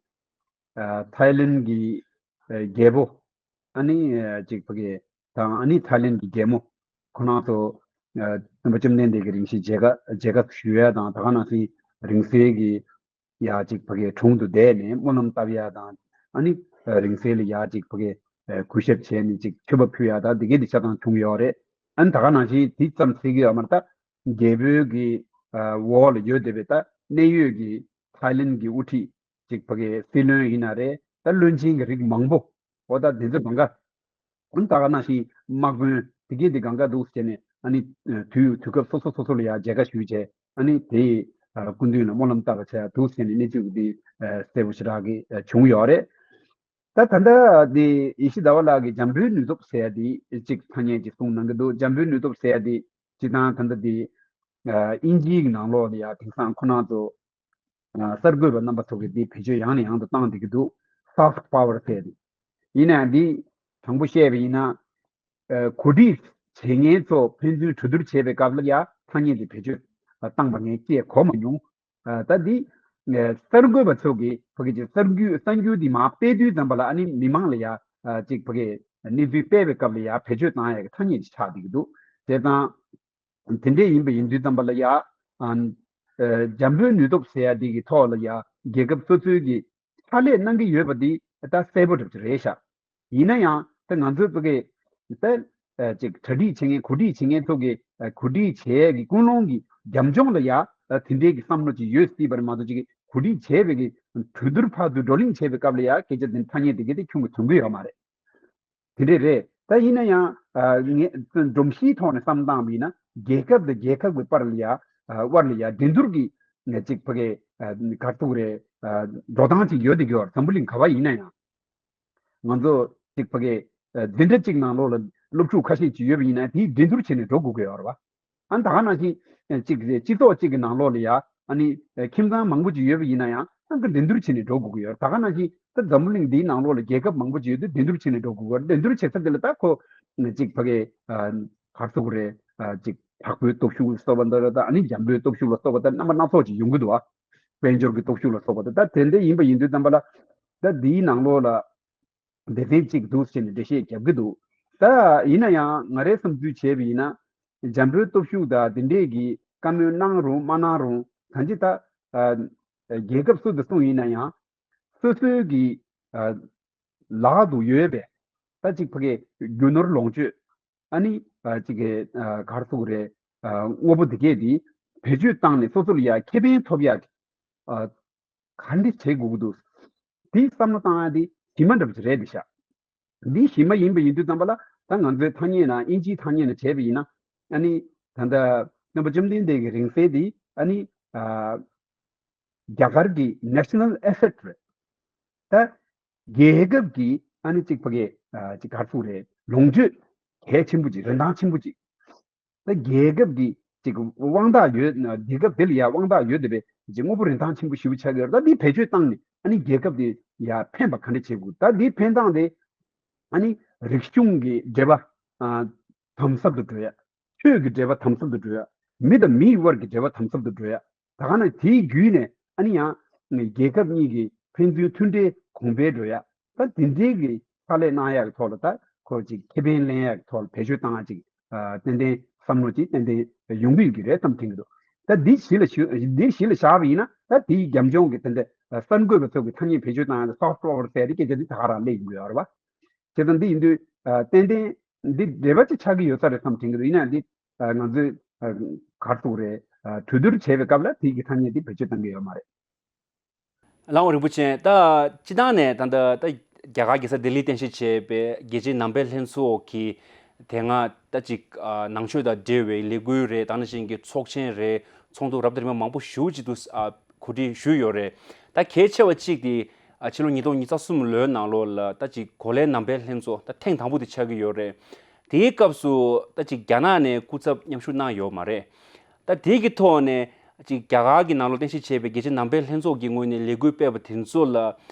ཨ་ཐའི་ལེན་གྱི་ཨ་རྒྱལ་པོ་ཨ་ནི་ཨ་ཅིག་ཕ་གི་དང་ཨ་ནི་ཐའི་ལེན་གྱི་རྒྱལ་མོ་ཁོ་རང་ཚོ་ཨ་སྟོན་པ་བཅོམ་ལྡན་འདས་ཀྱི་རིང་བསྲེལ་མཇལ་ཁ་མཇལ་ཁ་ཞུ་ཡ་དང་ད་ག་ནང་བཞིན་རིང་བསྲེལ་གྱི་ཡ་ཅིག་ཕ་གི་དྲུང་དུ་བསྡད་ནས་སྨོན་ལམ་བཏབ་ཡ་དང་ཨ་ནི་རིང་བསྲེལ་ལ་ཡ་ཅིག་ཕ་གི་གུས་ཞབས་བྱས་ནས་ཅིག་མཆོད་པ་ཕུལ་ཡ་དང་འདི་གའི་འདི་ཆ་ཚང་བྱུང་ཡོད་རེད། ཨ་ནི་ད་ག་ནང་བཞིན་དེ་ཙམ་ཟེར་གི་ཡོད་མ་རེད། ད་རྒྱལ་པོའི་གི་འོག་ལ་ཡོད་བསྡད་པའི་ད་གནད་ཡོད་ཀྱི་ཐའི་ལེན་གྱི་དབུ་ཁྲིད་ཅིག་ཕ་གི་སྲིད་བློན་ཡིན་ན་རེད། ད་བློན་ཆེན་གྱི་རིགས་མང་པོ་འོ་ད་འདི་ཚོ་གང་ག་འོན་ད་ག་ནང་བཞིན་དམག་དཔོན་དེ་གས་དེ་གང་ག་འདུག་ཟེར་ནས་ཨ་ནི་དུས་དུས་སྐབས་སོ་སོ་སོ་སོ་ལ་ཡ་མཇལ་ཁ་ཞུས་བྱས་ཨ་ནི་དེ་སྐུ་མདུན་ལ་སྨོན་ལམ་བཏབ་པ་བྱས་འདུག་ཟེར་ནས་གནས་ཚུལ་འདི་གསལ་པོ་ཞེ་དྲག་གི་བྱུང་ཡོད་རེད། ད་ད་ལྟ་དེ་ཡེ་ཤེས་ཟླ་བ་ལགས་ཀྱིས་འཇམ་པོའི་ནུས་སྟོབས་ཟེར་ཡ་དེ་གཅིག་ཐ་སྙད་ཅིག་གསུངས་གནང་གི་འདུག་འཇམ་པོའི་ནུས་སྟོབས་ཟེར་ཡ་དེ་སྤྱིར་བཏང་ད་ལྟ་དེ་ཨ་དབྱིན་ཇིའི་ནང་ལོགས་ལ་ཡ་དེང་སང་ཁོ་རང་ཚོ་ཨ་གསར་འགོད་པ་རྣམ་པ་ཚོ་གིས་དེ་བེད་སྤྱོད་ཡང་ནས་ཡང་དུ་བཏང་བསྡད་ཀྱི་འདུག soft power ཟེར་ཡ་དེ། ཡིན་ནའང་འདི་དྲང་པོ་བཤད་པ་ཡིན་ན། ཨ་གོ་སྒྲིག་བྱེད་མཁན་ཚོ་ཕན་ཚུན་གྲོས་བསྡུར་བྱེད་པའི་སྐབས་ལ་ཡ་ཐ་སྙད་དེ་བེད་སྤྱོད་བཏང་པ་ངས་ཅིག་གོ་མ་མྱོང་། ཨ་ད་འདི་ཨ་གསར་འགོད་པ་ཚོ་གིས་ཕ་གི་ཅིག་གསར་འགྱུར་གསར་འགྱུར་འདི་མར་སྤེལ་དུས་ཙམ་པ་ལ་ཨ་ནི་མི་མང་ལ་ཡ་ཨ་ཅིག་ཕ་གི་གནས་ཚུལ་སྤེལ་བའི་སྐབས་ལ་ཡ་བེད་སྤྱོད་བཏང་ཡ་གི་ཐ་སྙད་ཅིག་ཆགས་བསྡད་ཀྱི་འདུག་དེ་དང་། དེ་འདྲས་ཡིན་པ་ཡིན་དུས་ཙམ་པ་ལ་ཡ། ཨ་ཨ་འཇམ་པོའི་ནུས་སྟོབས་ཟེར་ཡ་འདི་གི་ཐོག་ལ་ཡ་རྒྱལ་ཁབ་སོ་སོའི་གི་ཕྱག་ལས་གནང་གི་ཡོད་པ་འདི་ད་གསལ་པོ་འདྲ་པོ་ཅིག་རེད་ཤག་ཡིན་ན་ཡང་ད་ང་ཚོའི་ཕ་གི་ད་ཨ་ཅིག་གྲ་སྒྲིག་བྱེད་མཁན་གོ་སྒྲིག་བྱེད་མཁན་ཚོ་གི་ཨ་གོ་སྒྲིག་བྱེད་ཡས་ཀྱི་ཀུན་སློང་གི་རྒྱབ་ལྗོངས་ལ་ཡ་ཨ་དེ་འདྲའི་གི་བསམ་བློ་ཅིག་ཡོད་སྲིད་པ་རེད་མ་གཏོགས་ཅིག་གོ་སྒྲིག་བྱས་པའི་གི་གྲོས་བསྡུར་ཕར་ཚུར་བགྲོ་གླེང་བྱས་པའི་སྐབས་ལ་ཡ་སྐད་ཆ་དེ་ཐ་སྙད་དེ་གི་དེ་ཁྱོན་གྱིས་ཐོན་གི་ཡོད་མ་རེད། དེ་འདྲས་རེད། ད་ཡིན་ན་ཡང་ཨ་ངས་སྒྲོམ་གཞིའི་ཐོག་ནས་བསམ་བློ་བཏང་བ་ཡིན་ན་རྒྱལ་ཁབ་དང་རྒྱལ་ཁབ་ཀྱི་བར་ལ་ཡ་ཨ་དབར་ལ་ཡ་འགྲན་བསྡུར་གྱི་ངས་ཅིག་ཕ་གི་ཨ་གར་ཐུག་རེད་ཨ་འགྲོ་སྟངས་ཅིག་ཡོད་དེ་གི་བར་འཛམ་བུ་གླིང་ག་བ་ཡིན་ན་ཡང་། ང་ཚོ་ཅིག་ཕ་གི་ཨ་འཛིན་གྲྭ་གཅིག་ནང་ལོགས་ལ་སློབ་ཕྲུག་ཁ་ཤས་ཅིག་ཡོད་པ་ཡིན་ན་དེའི་འགྲན་བསྡུར་བྱས་ནས་འགྲོ་དགོས་ཀྱི་ཡོད་རེད་བ། ཨ་ད་ག་ནང་བཞིན་གཅིག་རེད་སྤྱི་ཚོགས་གཅིག་གི་ནང་ལོགས་ལ་ཡ་ཨ་ནི་ཁྱིམ་ཚང་མང་པོ་ཅིག་ཡོད་པ་ཡིན་ན་ཡང་ཨ་ཀ་འགྲན་བསྡུར་བྱས་ནས་འགྲོ་དགོས་ཀྱི་ཡོད་རེད། ད་ག་ནང་བཞིན་ད་འཛམ་བུ་གླིང་འདིའི་ནང་ལོགས་ལ་རྒྱལ་ཁབ་མང་པོ་ཅིག་ཡོད་དུས་འགྲན་བསྡུར་བྱས་ནས་འགྲོ་དགོས་ཀྱི་ཡོད་རེད། འགྲན་བསྡུར་བྱེད་ས་དེ་ལ་ད་ཁོ་གཅིག་ཕ་གི་གར་སོགས་རེད་གཅིག་དྲག་པོའི་སྟོབས་ཤུགས་ལ་སོགས་པ་འདི་རེད། ད་ཨ་ནི་འཇམ་པོའི་སྟོབས་ཤུགས་ལ་སོགས་པ་ད་རྣམ་པ་སྣ་ཚོགས་ཅིག་ཡོང་གི་འདུག་ཨ། དཔལ་འབྱོར་གྱི་སྟོབས་ཤུགས་ལ་སོགས་པ་ད་ད་དེ་འདྲ་ཡིན་པ་ཡིན་དུས་ཙམ་པ་ལ་ད་འདིའི་ནང་ལོགས་ལ། སྡེ་ཚན་གཅིག་འདུག་ཟེར་ནས་འགྲེལ་བཤད་རྒྱབ་ཀྱི་འདུག་ད་ཡིན་ན་ཡང་ང་རའི་བསམ་ཚུལ་བྱས་པ་ཡིན་ན། འཇམ་པོའི་སྟོབས་ཤུགས་དང་དེ་འདྲས་ཀྱི་བཀའ་མོལ་གནང་རུང་མ་གནང་རུང་གང་ཅི་ད་ཨ་རྒྱལ་ཁབ་སུ་དང་སུ་ཡིན་ན་ཡང་སོ་སོའི་གི་ཨ་ལག་ཏུ་ཡོད་པའི་ད་ཅིག་ཕ་གི་རྒྱུ་ནོར་ལོངས་སྤྱོད་ཨ་ནི་ཨ་ཅིག་གི་ཨ་གར་ཐུག་རེད་ཨ་དངོས་པོ་འདི་གས་འདི་བེད་སྤྱོད་བཏང་ནས་སོ་སོ་ལ་ཡ་ཁེ་ཕན་ཐོབ་ཡ་གི་ཨ། ག་འདྲ་བྱེད་དགོས་ཀྱི་འདུག་དེའི་བསམ་བློ་བཏང་ཡ་དེ་གཞི་མ་འདྲ་པོ་ཅིག་རེད་འདི་ཤག་འདི་གཞི་མ་ཡིན་པ་ཡིན་དུས་ཙམ་པ་ལ་ད་ང་ཚོའི་ཐ་སྙད་ནང་དབྱིན་ཇིའི་ཐ་སྙད་ནང་བྱས་པ་ཡིན་ན་ཨ་ནི་ད་ལྟ་སྟོན་པ་བཅོམ་ལྡན་འདས་ཀྱི་རིང་བསྲེལ་འདི་ཨ་ནི་ཨ་རྒྱ་གར་གྱི་national asset རེད། ད་རྒྱལ་ཁབ་ཀྱི་ཨ་ནི་གཅིག་ཕ་གི་ཨ་གཅིག་གར་ཐུག་རེད་ལོངས་སྤྱོད་གལ་ཆེན་པོ་ཅིག་རིན་ཐང་ཆེན་པོ་ཅིག་ད་རྒྱལ་ཁབ་ཀྱི་ཅིག་དབང་ཐང་ཡོད་ན་རྒྱལ་ཁབ་དེ་ལ་ཡ་དབང་ཐང་ཡོད་བསྡད་པའི་ཅིག་དངོས་པོ་རིན་ཐང་ཆེན་པོ་ཞེ་པོ་ཆགས་ཀྱི་ཡོད་རེད། ད་འདི་བེད་སྤྱོད་བཏང་ནས་ཨ་ནི་རྒྱལ་ཁབ་དེ་ཡ་ཕན་པ་ག་འདྲ་བྱེད་དགོས། ད་འདི་ཕན་སྟངས་དེ་ཨ་ནི་རིག་གཞུང་གི་འབྲེལ་བ་ཨ་དམ་ཟབ་ཏུ་འགྲོ་ཡ། ཆོས་ཀྱི་འབྲེལ་བ་དམ་ཟབ་ཏུ་འགྲོ་ཡ། མི་དང་མིའི་དབར་གྱི་འབྲེལ་བ་དམ་ཟབ་ཏུ་འགྲོ་ཡ། ད་ག་ནང་དེའི་བརྒྱུད་ནས་ཨ་ནི་ཡང་རྒྱལ་ཁབ་གཉིས་ཀྱི་ཕན་ཚུན་མཐུན་འབྲེལ་གོང་འཕེལ་འགྲོ་ཡ། ད་དེ་འདྲའི་གི་ཕྱག་ལས་གནང་ཡག་གི་ཐོག་ལ་ད་ཁོ་ཅིག་ཁེ་ཕན་ལེན་ཡག་གི་ཐོག་ལ་བེད་སྤྱོད་བཏང་ཡག་ཅིག་ཨ་ཏན་ཏན་བསམ་བློ་ཅིག་ཏན་ཏན་ཡོང་གི་ཡོད་ཀྱི་རེད་བསམ་དྲན་གྱི་འདུག་ད་འདི་གཞི་ལ་ཞུ་འདི་གཞི་ལ་བཞག་པ་ཡིན་ན་ད་དེའི་རྒྱབ་ལྗོངས་ཀྱི་ཏན་ཏན་གསར་འགོད་པ་ཚོ་གི་ཐ་སྙད་བེད་སྤྱོད་བཏང་ཡག་ད་soft power ཟེར་ཏེ་སྐད་ཆ་འདི་ད་ག་རང་སླེབས་ཡོང་གི་ཡོད་རེད་བ། བྱས་ཙང་འདི་ཡིན་དུས་ཨ་ཏན་ཏན་འདི་འབྲེལ་བ་ཅིག་ཆགས་ཀྱི་ཡོད་ས་རེད་བསམ་དྲན་གྱི་འདུག་ཡིན་ཡང་འདི་ཨ་ང་ཚོས་ཨ་ག་རེ་ཟེར་དགོས་རེད། ཨ་གྲོས་བསྡུར་བྱེད་པའི་སྐབས་ལ་དེའི་གི་ཐ་སྙད་འདི་བེད་སྤྱོད་གཏང་གི་ཡོད་མ་རེད། ལྷ་དབང་རིན་པོ་ཆེ། ད་སྤྱི་བཏང་ནས་ད་ལྟ་ད་རྒྱ་གར་རྒྱལ་ས་ལྡི་ལིར་རྟེན་གཞི་བྱས་པའི་རྒྱལ་སྤྱིའི་ནང་པའི་ལྷན་ཚོགས་ཀྱི་དེ་སྔ་ད་ཅིག་ཨ་ནང་ཆོས་དང་འབྲེལ་བའི་ལས་འགུལ་རེད། ད་ནང་བཞིན་གྱི་ཚོགས་ཆེན་རེད། ཚོགས་འདུ་རབ་དང་རིམ་པ་མང་པོ་ཞེ་པོ་ཅིག་ཏུ་ཨ་གོ་སྒྲིག་ཞུས་ཡོད་རེད། ད་གལ་ཆེ་བ་གཅིག་དེ་ཨ་ཕྱི་ལོ་ཉིས་སྟོང་ཉི་ཤུ་རྩ་གསུམ་ལོའི་ནང་ལོགས་ལ་ད་ཅིག་གོ་ལའི་ནང་པའི་ལྷན་ཚོགས་ད་ཐེངས་དང་པོ་དེ་ཆགས་ཀྱི་ཡོད་རེད། དེའི་སྐབས་སུ་ད་ཅིག་རྒྱ་ནག་ནས་སྐུ་ཚབ་མཉམ་ཞུགས་གནང་ཡོད་མ་རེད། ད་དེ་གི་ཐོག་ནས་ཅིག་རྒྱ་གར་གྱི་ནང་ལོགས་རྟེན་གཞི་བྱས་པའི་རྒྱལ་སྤྱིའི་ནང་པའི་ལྷན་ཚོགས་ཀྱི་ངོས་ནས་ལས་འགུལ་སྤེལ་བ་དེ་ཚོ་ལ་ཨ་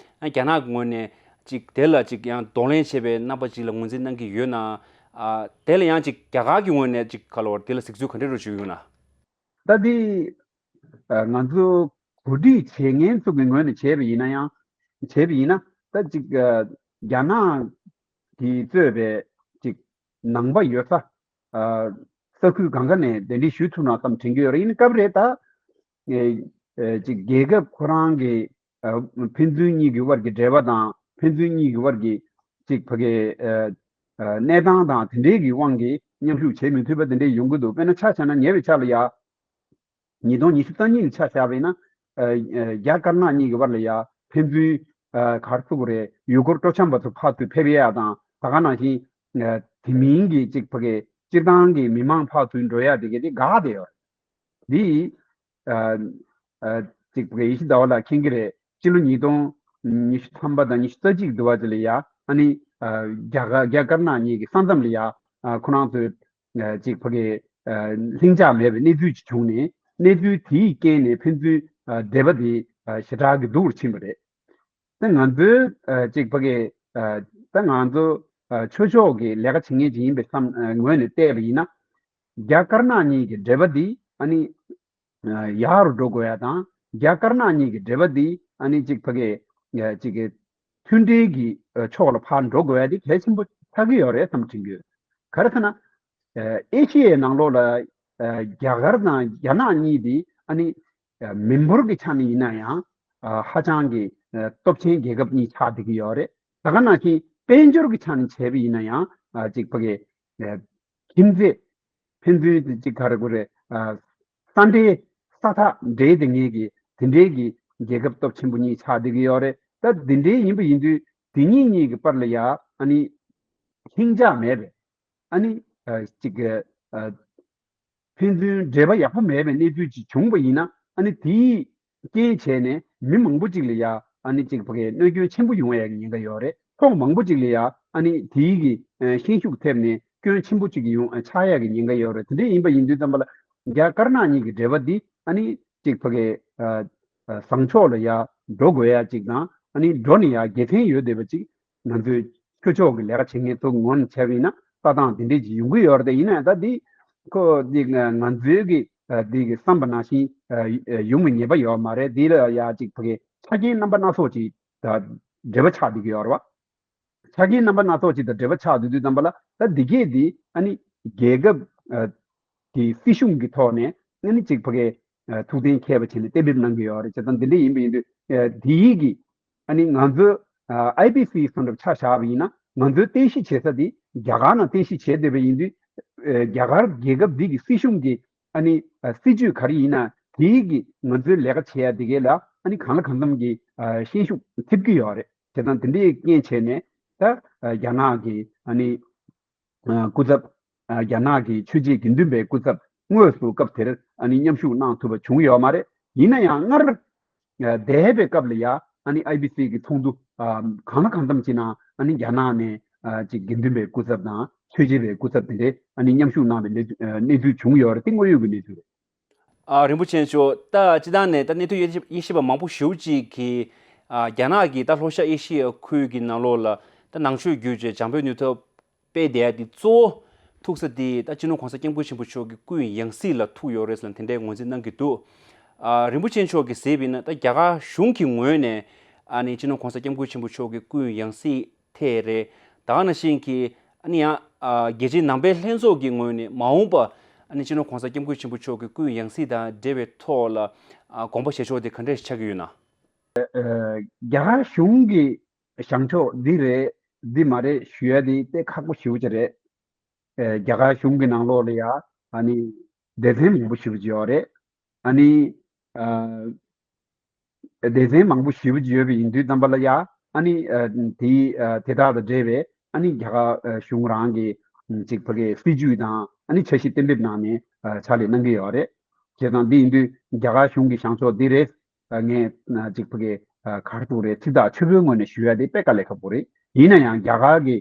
རྒྱ་ནག་གི་ངོས་ནས་ཅིག་དེ་ལ་ཅིག་ཡང་གདོང་ལེན་བྱས་པའི་རྣམ་པ་ཅིག་ལ་ངོས་འཛིན་གནང་གི་ཡོད་ན། ཨ་དེ་ལ་ཡང་ཅིག་རྒྱ་གར་གྱི་ངོས་ནས་ཅིག་ག་ལ་བར་དེ་ལ་གཟིགས་ཚུལ་ག་འདྲ་རེ་ཞུ་གི་ཡོད་ན། ད་དེ་ཨ་ང་ཚོ་གོ་སྒྲིག་བྱེད་མཁན་ཚོ་གི་ངོས་ནས་བྱས་པ་ཡིན་ན་ཡང་བྱས་པ་ཡིན་ན་ད་ཅིག་ཨ་རྒྱ་ནག་གིས་གཙོས་པའི་ཅིག་ནང་པ་ཡོད་ས་ཨ་ས་ཁུལ་གང་ག་ནས་གདན་འདྲེན་ཞུ་ཐུབ་ན་བསམ་དྲན་གྱི་ཡོད་རེད། ཡིན་ན་སྐབས་རེ་ད་ཨེ་ཨེ་ཅིག་རྒྱལ་ཁབ་ཁོ་རང་གི་ཨ་ཕན་ཚུན་གཉིས་ཀྱི་དབར་གྱི་འབྲེལ་བ་དང་ཕན་ཚུན་གཉིས་ཀྱི་དབར་གྱི་ཅིག་ཕ་གི་ཨ་ཨ་གནས་སྟངས་དང་དེ་འདྲའི་གི་དབང་གིས་མཉམ་ཞུགས་བྱེད་མི་ཐུབ་པ་དེ་འདྲའི་ཡོང་གི་འདུག་དཔེར་ན་ཆ་བཞག་ན་ཉེ་བའི་ཆར་ལ་ཡ། ཉིས་སྟོང་ཉི་ཤུ་རྩ་གཉིས་ལ་ཆ་བཞག་པ་ཡིན་ན། ཨ་ཨ་རྒྱ་དཀར་ནག་གཉིས་ཀྱི་དབར་ལ་ཡ་ཕན་ཚུན་ཨ་ག་རེ་ཟེར་དགོས་རེད། ཡུལ་སྐོར་སྤྲོ་འཆམ་པ་ཚོ་ཕར་ཚུར་ཕེབས་ཡ་དང་ད་ག་ནང་བཞིན་ཨ་དེ་མིན་གྱི་ཅིག་ཕ་གི་སྤྱིར་བཏང་གི་མི་མང་ཕར་ཚུར་འགྲོ་ཡ་དེ་ག་དེ་འགག་བསྡད་ཡོད་རེད། འདི་ཨ་ཨ་ཅིག་ཕ་གི་ཡེ་ཤེས་ཟླ་བ་ལགས་མཁྱེན་གྱི་རེད། སྤྱི་ལོ་ཉིས་སྟོང་ ཉི་ཤུ་ཐམ་པ་དང་ཉི་ཤུ་རྩ་གཅིག་དུ་བ་ཅིག་ལ་ཡ་ཨ་ནི་རྒྱ་གར་རྒྱ་དཀར་ནག་གཉིས་ཀྱི་ས་མཚམས་ལ་ཡ་ཁོ་རང་ཚོའི་ཅིག་ཕ་གི་ལྷིང་འཇགས་མེད་པའི་གནས་ཚུལ་ཅིག་བྱུང་ནས། གནས་ཚུལ་དེའི་རྐྱེན་ནས་ཕན་ཚུན་འབྲེལ་བ་དེ་ཞེ་དྲག་གི་སྡུག་རུ་ཕྱིན་པ་རེད། ད་ང་ཚོའི་ཅིག་ཕ་གི་ད་ང་ཚོ་ཆོས་ཕྱོགས་ཀྱི་ལས་ཀ་བྱེད་མཁན་ཅིག་ཡིན་པའི་བསམ་ངོས་ནས་བལྟས་པ་ཡིན་ན། རྒྱ་དཀར་ནག་གཉིས་ཀྱི་འབྲེལ་བ་འདི་ཨ་ནི་ཡག་རུ་འགྲོ་དགོས་ཡ་དང་། རྒྱ་དཀར་ནག་གཉིས་ཀྱི་འབྲེལ་བ་འདི་ཨ་ནི་ཅིག་ཕ་གི་ཅིག་གི་མཐུན་འབྲེལ་གྱི་ཕྱོགས་ལ་ཕར་འགྲོ་དགོས་ཡ་འདི་གལ་ཆེན་པོ་ཆགས་ཀྱི་ཡོད་རེད་བསམ་དྲན་གྱི་ཡོད། ག་རེ་ཟེར་ན། ཨེ་ཤི་ཡའི་ནང་ལོགས་ལ་རྒྱ་གར་དང་རྒྱ་ནག་གཉིས་འདི་ཨ་ནི་མི་འབོར་གྱི་ཆ་ནས་ཡིན་ན་ཡང་ཧ་ཅང་གི་སྟོབས་ཆེན་རྒྱལ་ཁབ་གཉིས་ཆགས་བསྡད་ཀྱི་ཡོད་རེད། ད་ག་ནང་བཞིན་དཔལ་འབྱོར་གྱི་ཆ་ནས་བྱས་པ་ཡིན་ན་ཡང་ཅིག་ཕ་གི་ཁྱིམ་མཚེས་ཕན་ཚུན་ཅིག་ག་རེ་དགོས་རེད། ས་འབྲེལ་ས་ཐག་འབྲེལ་བསྡད་མཁན་གྱི་དེ་འདྲའི་གི་རྒྱལ་ཁབ་སྟོབས་ཆེན་པོ་གཉིས་ཆགས་བསྡད་ཀྱི་ཡོད་རེད། ད་དེ་འདྲའི་ཡིན་པ་ཡིན་དུས་དེ་གཉིས་གཉིས་ཀྱི་བར་ལ་ཡ་ཨ་ནི་ལྷིང་འཇགས་མེད་པའི་ཨ་ནི་ཅིག་གི་ཕན་ཚུན་འབྲེལ་བ་ཡག་པོ་མེད་པའི་གནས་ཚུལ་ཅིག་བྱུང་བ་ཡིན་ན། ཨ་ནི་དེའི་རྐྱེན་བྱས་ནས་མི་མང་པོ་ཅིག་ལ་ཡ་ཨ་ནི་ཅིག་ཕ་གི་གནོད་སྐྱོན་ཆེན་པོ་ཡོང་ཡ་གི་ཉེན་ཁ་ཡོད་རེད། ཕྱོགས་མང་པོ་ཅིག་ལ་ཡ་ཨ་ནི་དེའི་གི་ཤན་ཤུགས་ཐེབས་ནས་སྐྱོན་ཆེན་པོ་ཅིག་ཡོང་ཆགས་ཡ་གི་ཉེན་ཁ་ཡོད་རེད། དེ་འདྲ་ཡིན་པ་ཡིན་དུས་ཙམ་པ་ལ་རྒྱ་དཀར་ནག་གཉིས་ཀྱི་འབྲེལ་བ་འདི་ཨ་ནི་ཅིག་ཕ་གི་བཟང་ཕྱོགས་ལ་ཡ་འགྲོ་དགོས་ཡ་ཅིག་དང་། ཨ་ནི་འགྲོ་ནས་ཡ་དགེ་མཚན་ཡོད་བསྡད་པ་ཅིག་ང་ཚོའི་ཆོས་ཕྱོགས་ཀྱི་ལས་ཀ་བྱེད་མཁན་ཚོ་ངོས་ནས་བྱས་པ་ཡིན་ན་ལྟ་སྟངས་དེ་འདྲས་ཅིག་ཡོང་གི་ཡོད་རེད། ཡིན་ན་ཡང་ད་འདི་ཁོ་འདི་ང་ཚོའི་གི་འདི་གི་བསམ་པ་ནང་བཞིན་ཡོང་བའི་ངེས་པ་ཡོད་མ་རེད། འདི་ལ་ཡ་ཅིག་ཕ་གི་ཆ་རྐྱེན་རྣམ་པ་སྣ་ཚོགས་ཅིག་ད་འབྲེལ་བ་ཆགས་བསྡད་ཀྱི་ཡོད་རེད་བ། ཆ་རྐྱེན་རྣམ་པ་སྣ་ཚོགས་ཅིག་དང་འབྲེལ་བ་ཆགས་བསྡད་དུས་ཙམ་པ་ལ། ད་འདི་གས་འདི་ཨ་ནི་རྒྱལ་ཁབ་ཀྱི་སྲིད་གཞུང་གི་ཐོག་ནས་ཨ་ནི་ཅིག་ཕ་གི་ཐུགས་གཏན་འཁེལ་བ་བྱས་ནས་གཏན་འབེབས་གནང་གི་ཡོད་རེད། བྱས་ཙང་འདི་འདྲ་ཡིན་པ་ཡིན་དུས་དེའི་གི་ཨ་ནི་ང་ཚོའི་ཨའི་པི་སི་བསམ་འདྲ་ཆ་བཞག་པ་ཡིན་ན། ང་ཚོའི་རྟེན་གཞི་བྱེད་ས་འདི་རྒྱ་གར་ནང་རྟེན་གཞི་བྱས་བསྡད་པ་ཡིན་དུས། རྒྱ་གར་རྒྱལ་ཁབ་འདི་གི་སྲིད་གཞུང་གི་ཨ་ནི་སྲིད་ཇུས་ག་རེ་ཡིན་ན་དེའི་གི་ང་ཚོའི་ལས་ཀ་བྱེད་ཡ་དེ་གའི་ལ་ཨ་ནི་གང་ལ་གང་འཚམ་གྱི་ཤན་ཤུགས་ཐེབས་ཀྱི་ཡོད་རེད། བྱས་ཙང་དེ་འདྲའི་རྐྱེན་བྱས་ནས་ད་རྒྱ་ནག་གི་ཨ་ནི་སྐུ་ཚབ། རྒྱ་ནག་གི་ཆོས་བྱེད་དགེ་འདུན་པའི་སྐུ་ཚབ་དངོས་སུ་སྐབས་དེར་ཨ་ནི་མཉམ་ཞུགས་གནང་ཐུབ་པ་བྱུང་ཡོད་མ་རེད། ཡིན་ན་ཡང་སྔར་འདས་པའི་སྐབས་ལ་ཡ་ཨ་ནི་ཨའི་པི་སི་གི་ཚོགས་འདུ་གང་ལ་གང་འཚམ་ཅིག་ནང་ཨ་ནི་རྒྱ་ནག་ནས་ཅིག་དགེ་འདུན་པའི་སྐུ་ཚབ་དང་ཆོས་བྱེད་པའི་སྐུ་ཚབ་དེ་འདྲས་ཨ་ནི་མཉམ་ཞུགས་གནང་བའི་གནས་ཚུལ་བྱུང་ཡོད་རེད། དེ་དངོས་ཡོད་ཀྱི་གནས་ཚུལ་རེད། ཨ། རིན་པོ་ཆེ་མཆོག་ད་སྤྱི་བཏང་ནས་ད་གནས་ཚུལ་དབྱེ་ཞིབ་པ་མང་པོ་ཞེ་པོ་ཅིག་གིས། ཨ། རྒྱ་ནག་གིས་ད་ལྷོ་ཤར་ཨེ་ཤི་ཡའི་ཁུལ་གྱི་ནང་ལོགས་ལ་ད་ནང་ཆོས་བརྒྱུད་བྱས་བྱམས་པའི་ནུས་སྟོབས་སྤེལ་བསྡད་ཡ་དེ་གཙོ་བོ་ཐུག་ས་དེ་ད་སྤྱི་ནོར་གོང་ས་སྐྱབས་མགོན་ཆེན་པོ་མཆོག་གི་སྐུའི་ཡང་སྲིད་ལ་ཐུག་ཡོད་རེད་ཟེར་ནས་དེ་འདྲའི་ངོས་འཛིན་གནང་གི་འདུག་ཨ། རིན་པོ་ཆེ་མཆོག་གིས་གཟིགས་པ་ཡིན་ན་ད་རྒྱ་གར་གཞུང་གི་ངོས་ནས་ཨ་ནི་སྤྱི་ནོར་གོང་ས་སྐྱབས་མགོན་ཆེན་པོ་མཆོག་གི་སྐུའི་ཡང་སྲིད་ཐད་རེད། ད་ག་ནང་བཞིན་གྱི་ཨ་ནི་ཡང་ཨ་རྒྱལ་སྤྱིའི་ནང་པའི་ལྷན་ཚོགས་ཀྱི་ངོས་ནས་མ་འོངས་པ་ཨ་ནི་སྤྱི་ནོར་གོང་ས་སྐྱབས་མགོན་ཆེན་པོ་མཆོག་གི་སྐུའི་ཡང་སྲིད་དང་འབྲེལ་བའི་ཐོག་ལ་ཨ་དགོངས་པ་བཞེས་ཕྱོགས་དེ་ག་འདྲ་ཞིག་ཆགས་ཀྱི་ཡོད་ན། རྒྱ་གར་གཞུང་གི་བཞེངས་ཕྱོགས་འདི་རེད་འདི་མ་རེད་ཞུ་ཡ་དེ་དཔེ་ཁག་པོ་ཞེ་པོ་ཅིག་རེད། རྒྱ་གར་གཞུང་གི་ནང་ལོགས་ལ་ཡ་ཨ་ནི་སྡེ་ཚན་མང་པོ་ཞེ་པོ་ཅིག་ཡོད་རེད། ཨ་ནི། ཨ། སྡེ་ཚན་མང་པོ་ཞེ་པོ་ཅིག་ཡོད་པ་ཡིན་དུས་ཙམ་པ་ལ་ཡ་ཨ་ནི་ཨ་དེའི་ཨ་དེ་དག་དང་འབྲེལ་བའི་ཨ་ནི་རྒྱ་གར་ཨ་གཞུང་རང་གི་ཅིག་ཕ་གི་སྲིད་ཇུས་དང་ཨ་ནི་འཆར་གཞི་གཏན་འབེབས་གནང་ནས་ཨ་ཕྱག་ལས་གནང་གི་ཡོད་རེད། བྱས་ཙང་འདི་ཡིན་དུས་རྒྱ་གར་གཞུང་གི་བཞེངས་ཕྱོགས་འདི་རེད། ཨ་ངས་ཨ་ཅིག་ཕ་གི་ཨ་ག་རེ་ཟེར་དགོས་རེད། ཚིག་ཐག་ཆོད་པོའི་ངོས་ནས་ཞུ་ཡ་དེ་དཔེ་དཀའ་ལས་ཁག་པོ་རེད། ཡིན་ན་ཡང་རྒྱ་གར་གི་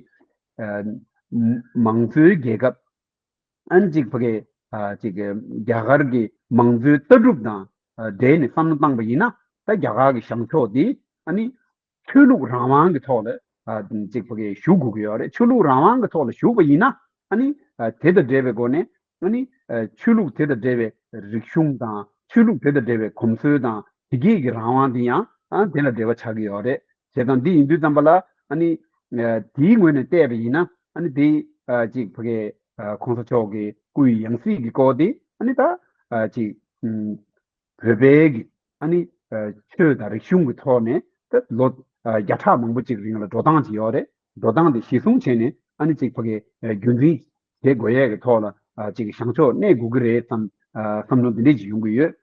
ཨ་མང་གཙོའི་རྒྱལ་ཁབ། ཨ་ནི་ཅིག་ཕ་གི་ཨ་ཅིག་རྒྱ་གར་གྱི་མང་གཙོའི་ལྟ་གྲུབ་དང་ཨ་འབྲེལ་ནས་བསམ་བློ་བཏང་པ་ཡིན་ན། ད་རྒྱ་གར་གྱི་བཞེངས་ཕྱོགས་འདི་ཨ་ནི་ཆོས་ལུགས་རང་དབང་གི་ཐོག་ལ་ཨ་ཅིག་ཕ་གི་བཞུགས་དགོས་ཀྱི་ཡོད་རེད། ཆོས་ལུགས་རང་དབང་གི་ཐོག་ལ་བཞུགས་པ་ཡིན་ན། ཨ་ནི་ཨ་དེ་དང་འབྲེལ་བའི་སྒོ་ནས་ཨ་ནི་ཨ་ཆོས་ལུགས་དེ་དང་འབྲེལ་བའི་རིག་གཞུང་དང་ཆོས་ལུགས་དེ་དང་འབྲེལ་བའི་གོམས་སྲོལ་དང་དེ་གས་ཀྱི་རང་དབང་འདི་ཡང་ཨ་དེ་ལ་འབྲེལ་བ་ཆགས་ཀྱི་ཡོད་རེད། བྱས་ཙང་འདི་ཡིན་དུས་ཙམ་པ་ལ་ཨ་ནི་ཨ་དེའི་ངོས་ནས་བལྟས་པ་ཡིན་ན། ཨ་ནི་དེ་ཨ་ཅིག་ཕ་གི་ཨ་གོང་ས་མཆོག་གི་སྐུའི་ཡང་སྲིད་ཀྱི་སྐོར་དེ་ཨ་ནི་ད་ཨ་ཅིག་ཨུམ་བོད་པའི་གི་ཨ་ནི་ཨ་ཆོས་དང་རིག་གཞུང་གི་ཐོག་ནས་ད་ལོ་ཨ་བརྒྱ་ཕྲག་མང་པོ་ཅིག་རིང་ལ་འགྲོ་སྟངས་ཅིག་ཡོད་རེད། འགྲོ་སྟངས་དེ་གཞིར་བཟུང་བྱས་ནས་ཨ་ནི་ཅིག་ཕ་གི་ཨ་རྒྱུན་འཛིན་བྱེད་དགོས་ཡས་ཀྱི་ཐོག་ལ་ཨ་ཅིག་བཞེངས་ཕྱོགས་གནས་དགོས་ཀྱི་རེད་བསམ་ཨ་བསམ་བློ་འདི་འདྲས་ཅིག་ཡོང་གི་ཡོད།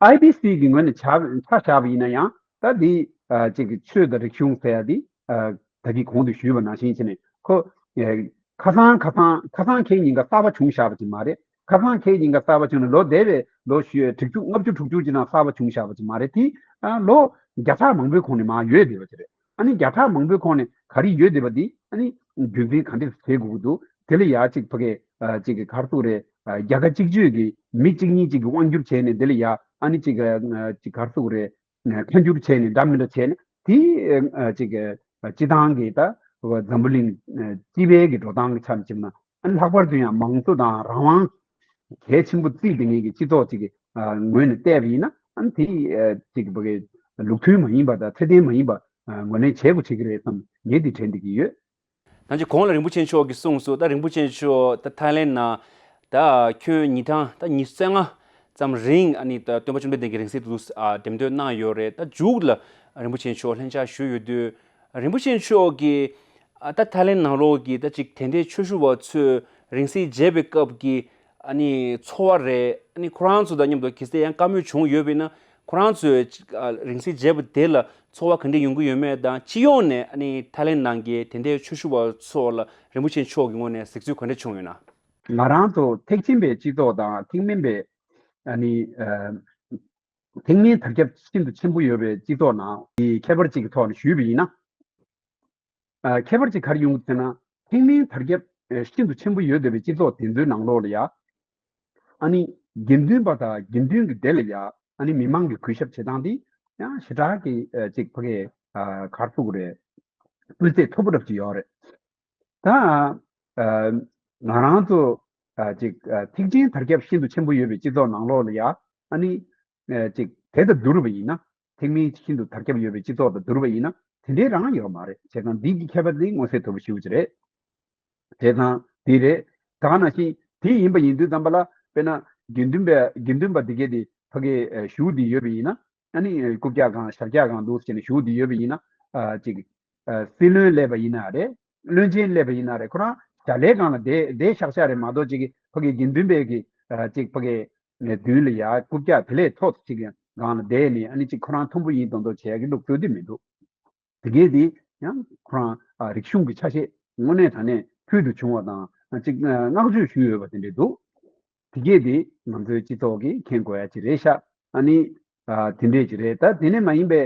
ཨའི་པི་སི་གི་ངོས་ནས་ཆ་ཆ་བཞག་པ་ཡིན་ན་ཡང་ད་འདི་ཨ་ཅིག་གི་ཆོས་དང་རིག་གཞུང་ཟེར་ཡ་འདི་ཨ་ད་གིན་གོང་དུ་ཞུས་པ་ནང་བཞིན་བྱས་ནས་ཁོ་ཨ་ཁ་སང་ཁ་སང་ཁ་སང་ཁའི་ཉིན་ཀ་གསར་པ་བྱུང་བཞག་པ་ཅིག་མ་རེད། ཁ་སང་ཁའི་ཉིན་ཀ་གསར་པ་བྱུང་ནས་ལོ་འདས་པའི་ལོ་ཞུ་དྲུག་ཅུ་ལྔ་བཅུ་དྲུག་ཅུ་ཅིག་ནང་གསར་པ་བྱུང་བཞག་པ་ཅིག་མ་རེད། དེ་ཨ་ལོ་ བརྒྱ་ཕྲག་མང་པོའི་ཁོངས་ནས་མར་ཡོད་བསྡད་པ་དེ་རེད། ཨ་ནི་བརྒྱ་ཕྲག་མང་པོའི་ཁོངས་ནས་ག་རེ་ཡོད་བསྡད་པ་འདི་ཨ་ནི་རྒྱུན་འཛིན་ག་འདྲས་བྱེད་དགོས་ཀྱི་འདུག་དེ་ལ་ཡ་གཅིག་ཕ་གི་ཨ་གཅིག་གི་ག་རེ་ཟེར་དགོས་རེད། ཨ་རྒྱལ་ཁ་གཅིག་གཅོད་ཀྱི་མི་གཅིག་གཉིས་གཅིག་གི་དབང་སྒྱུར་བྱས་ནས་དེ་ལ་ཡ་ཨ་ནི་གཅིག་གི་ཨ་གཅིག་ག་རེ་ཟེར་དགོས་རེད། ཁ་འགྱུར་བྱས་ནས་འདྲ་མི་འདྲ་བྱས་ནས་དེ་ཨ་གཅིག་གི་སྤྱི་བཏང་གི་ད་འཛམ་བུ་གླིང་སྤྱི་པའི་གི་འགྲོ་སྟངས་ཀྱི་ཆ་ནས་བྱས་ན། ཨ་ནི་ལྷག་པར་དུ་ཡང་མང་གཙོ་དང་རང་དབང་གལ་ཆེན་པོ་བརྩིས་བསྡད་མཁན་གྱི་སྤྱི་ཚོགས་ཅིག་གི་ཨ་ངོས་ནས་བལྟས་པ་ཡིན་ན། ཨ་ནི་དེ་ཨ་ཅིག་ཕ་གི་ལུགས་མཐུན་མ་ཡིན་པ་དང་ཚད་ལྡན་མ་ཡིན་པ་ཨ་ངོས་ལེན་བྱེད་དགོས་བྱེད་ཀྱི་རེད་བསམ་ངས་འདི་དྲན་བསྡད་ཀྱི་ཡོད། ད་ཅི་གོང་ལ་རིན་པོ་ཆེ་མཆོག་གིས་གསུངས་སོང་། ད་རིན་པོ་ཆེ་མཆོག་ད་ཐའི་ལེན་ནང་ད་ཁྱོན་ཉིན་གྲངས་ད་ཉི་ཤུ་རྩ་ལྔ་ཙམ་རིང་ཨ་ནི་ད་སྟོན་པ་བཅོམ་ལྡན་འདས་ཀྱི་རིང་བསྲེལ་དུ་ཨ་འགྲེམས་སྟོན་གནང་ཡོད་རེད། ད་མཇུག་ལ་རིན་པོ་ཆེ་མཆོག་ལྷན་བཅར་ཞུས་ཡོད་དུས་རིན་པོ་ཆེ་མཆོག་གིས་ཨ་ད་ཐའི་ལེན་ནང་ལོགས་ཀྱི་ད་ཅིག་དད་ལྡན་ཆོས་ཞུ་བ་ཚོས་རིང་བསྲེལ་མཇལ་བའི་སྐབས་ཀྱི་ཨ་ནི་ཚོར་བ་རེད། ཨ་ནི་ཁོ་རང་ཚོ་དང་མཉམ་དུ་གལ་སྲིད་ཡང་བཀའ་མོལ་བྱུང་ཡོད་པ་ཡིན་ན་ཁོ་རང་ཚོས་ཅིག་ཨ་རིང་བསྲེལ་མཇལ་བ་དེ་ལ་ཚོར་བ་ག་འདྲ་ཡོང་གི་ཡོད་མེད་དང་། སྤྱི་ཡོངས་ནས་ཨ་ནི་ཐའི་ལེན་ནང་གི་དད་ལྡན་ཆོས་ཞུ་བ་ཚོ་ལ་རིན་པོ་ཆེ་མཆོག་གི་ངོས་ནས་གཟིགས་ཚུལ་ག་འདྲ་བྱུང་ཡོད་ན། ང་རང་ཚོ་ཐེག་ཆེན་པའི་སྤྱི་ཚོགས་དང་ཐེག་དམན་པའི་ཨ་ནི་ཨ་ཐེག་དམན་དར་ཁྱབ་ཤིན་ཏུ་ཆེན་པོ་ཡོད་པའི་སྤྱི་ཚོགས་ནང་གི་ཁྱད་པར་ཅིག་གི་ཐོག་ནས་ཞུས་པ་ཡིན་ན། ཨ་ཁྱད་པར་ཅིག་ག་རེ་ཡོང་གི་ཟེར་ན། ཐེག་དམན་དར་ཁྱབ་ཨ་ཤིན་ཏུ་ཆེན་པོ་ཡོད་བསྡད་པའི་སྤྱི་ཚོགས་དེ་ཚོའི་ནང་ལོགས་ལ་ཡ། ཨ་ནི་དགེ་འདུན་པ་དང་དགེ་འདུན་གྱི་སྡེ་ལ་ཡ་ཨ་ནི་མི་མང་གི་གུས་ཞབས་བྱེད་སྟངས་འདི་ཡང་ཞེ་དྲག་གི་ཨ་ཅིག་ཕ་གི་ཨ་ག་རེ་ཟེར་དགོས་རེད། སྤུས་ཚད་མཐོ་པོ་འདྲ་ཅིག་ཡོད་རེད། ད་ཨ་ང་རང་ཚོ་ཨ་ཅིག་ཨ་ཐེག་ཆེན་དར་ཁྱབ་ཤིན་ཏུ་ཆེན་པོ་ཡོད་པའི་སྤྱི་ཚོགས་ནང་ལོགས་ལ་ཡ་ཨ་ནི། ཨ་ཅིག་དེ་དང་བསྡུར་བ་ཡིན་ན། ཐེག་དམན་ཤིན་ཏུ་དར་ཁྱབ་ཡོད་པའི་སྤྱི་ཚོགས་དང་བསྡུར་བ་ཡིན་ན་དེ་འདྲའི་རང་ཡོད་མ་རེད། བྱས་ཙང་འདི་གི་ཁྱད་པར་འདི་མངོན་གསལ་དོད་པོ་ཞེ་པོ་ཅིག་རེད། བྱས་ཙང་འདི་རེད། ད་ག་ནང་བཞིན་དེ་ཡིན་པ་ཡིན་དུས་ཙམ་པ་ལ་དཔེར་ན་དགེ་འདུན་པ་དགེ་འདུན་པ་འདི་གས་དེ་ཕ་གི་ཨ་བཞུགས་བསྡད་ཡོད་པ་ཡིན་ན། ཨ་ནི་རྐུབ་བཀྱག་སྒང་ཞབས་བཀྱག་སྒང་འདུག་བྱས་ནས་བཞུགས་བསྡད་ཡོད་པ་ཡིན་ན། ཨ་ཅིག་ཨ་སྲིད་བློན་སླེབས་པ་ཡིན་ན་རེད། བློན་ཆེན་སླེབས་པ་ཡིན་ན་རེད། ཁོ་རང་ཞལ་ལས་སྒང་ལ་བསྡད་བསྡད་ཤག་ཤག་རེད་མ་གཏོགས། ཅིག་གི་ཕ་གི་དགེ་འདུན་པའི་གི་ཨ་ཅིག་ཕ་གི་མདུན་ལ་ཡ་རྐུབ་བཀྱག་དེ་ལས་མཐོ་ཅིག་སྒང་ལ་བསྡད་ནས་ཨ་ནི་ཅིག་ཁོ་རང་མཐོན་པོ་ཡིན་མདོག་མདོག་བྱས་ཀྱི་འདུག་ཚོད་དེ་མི་འདུག་དེ་གས་དེ་ཡང་ཁོ་རང་ཨ་རིག་གཞུང་གི་ཆ་ཤས་དངོས་གནས་དྲང་གནས་ཕུལ་དུ་བྱུང་བ་དང་ཅིག་བསྔགས་བརྗོད་ཞུས་ཡོད་པ་དེ་འདྲས་འདུག་དེ་གས་དེ་ང་ཚོའི་སྤྱི་ཚོགས་ཀྱིས་མཁྱེན་དགོས་ཡ་ཅིག་རེད་ཤག་ཨ་ནི་ཨ་དེ་འདྲས་ཅིག་རེད། ད་དེ་ནས་མ་ཡིན་པའི་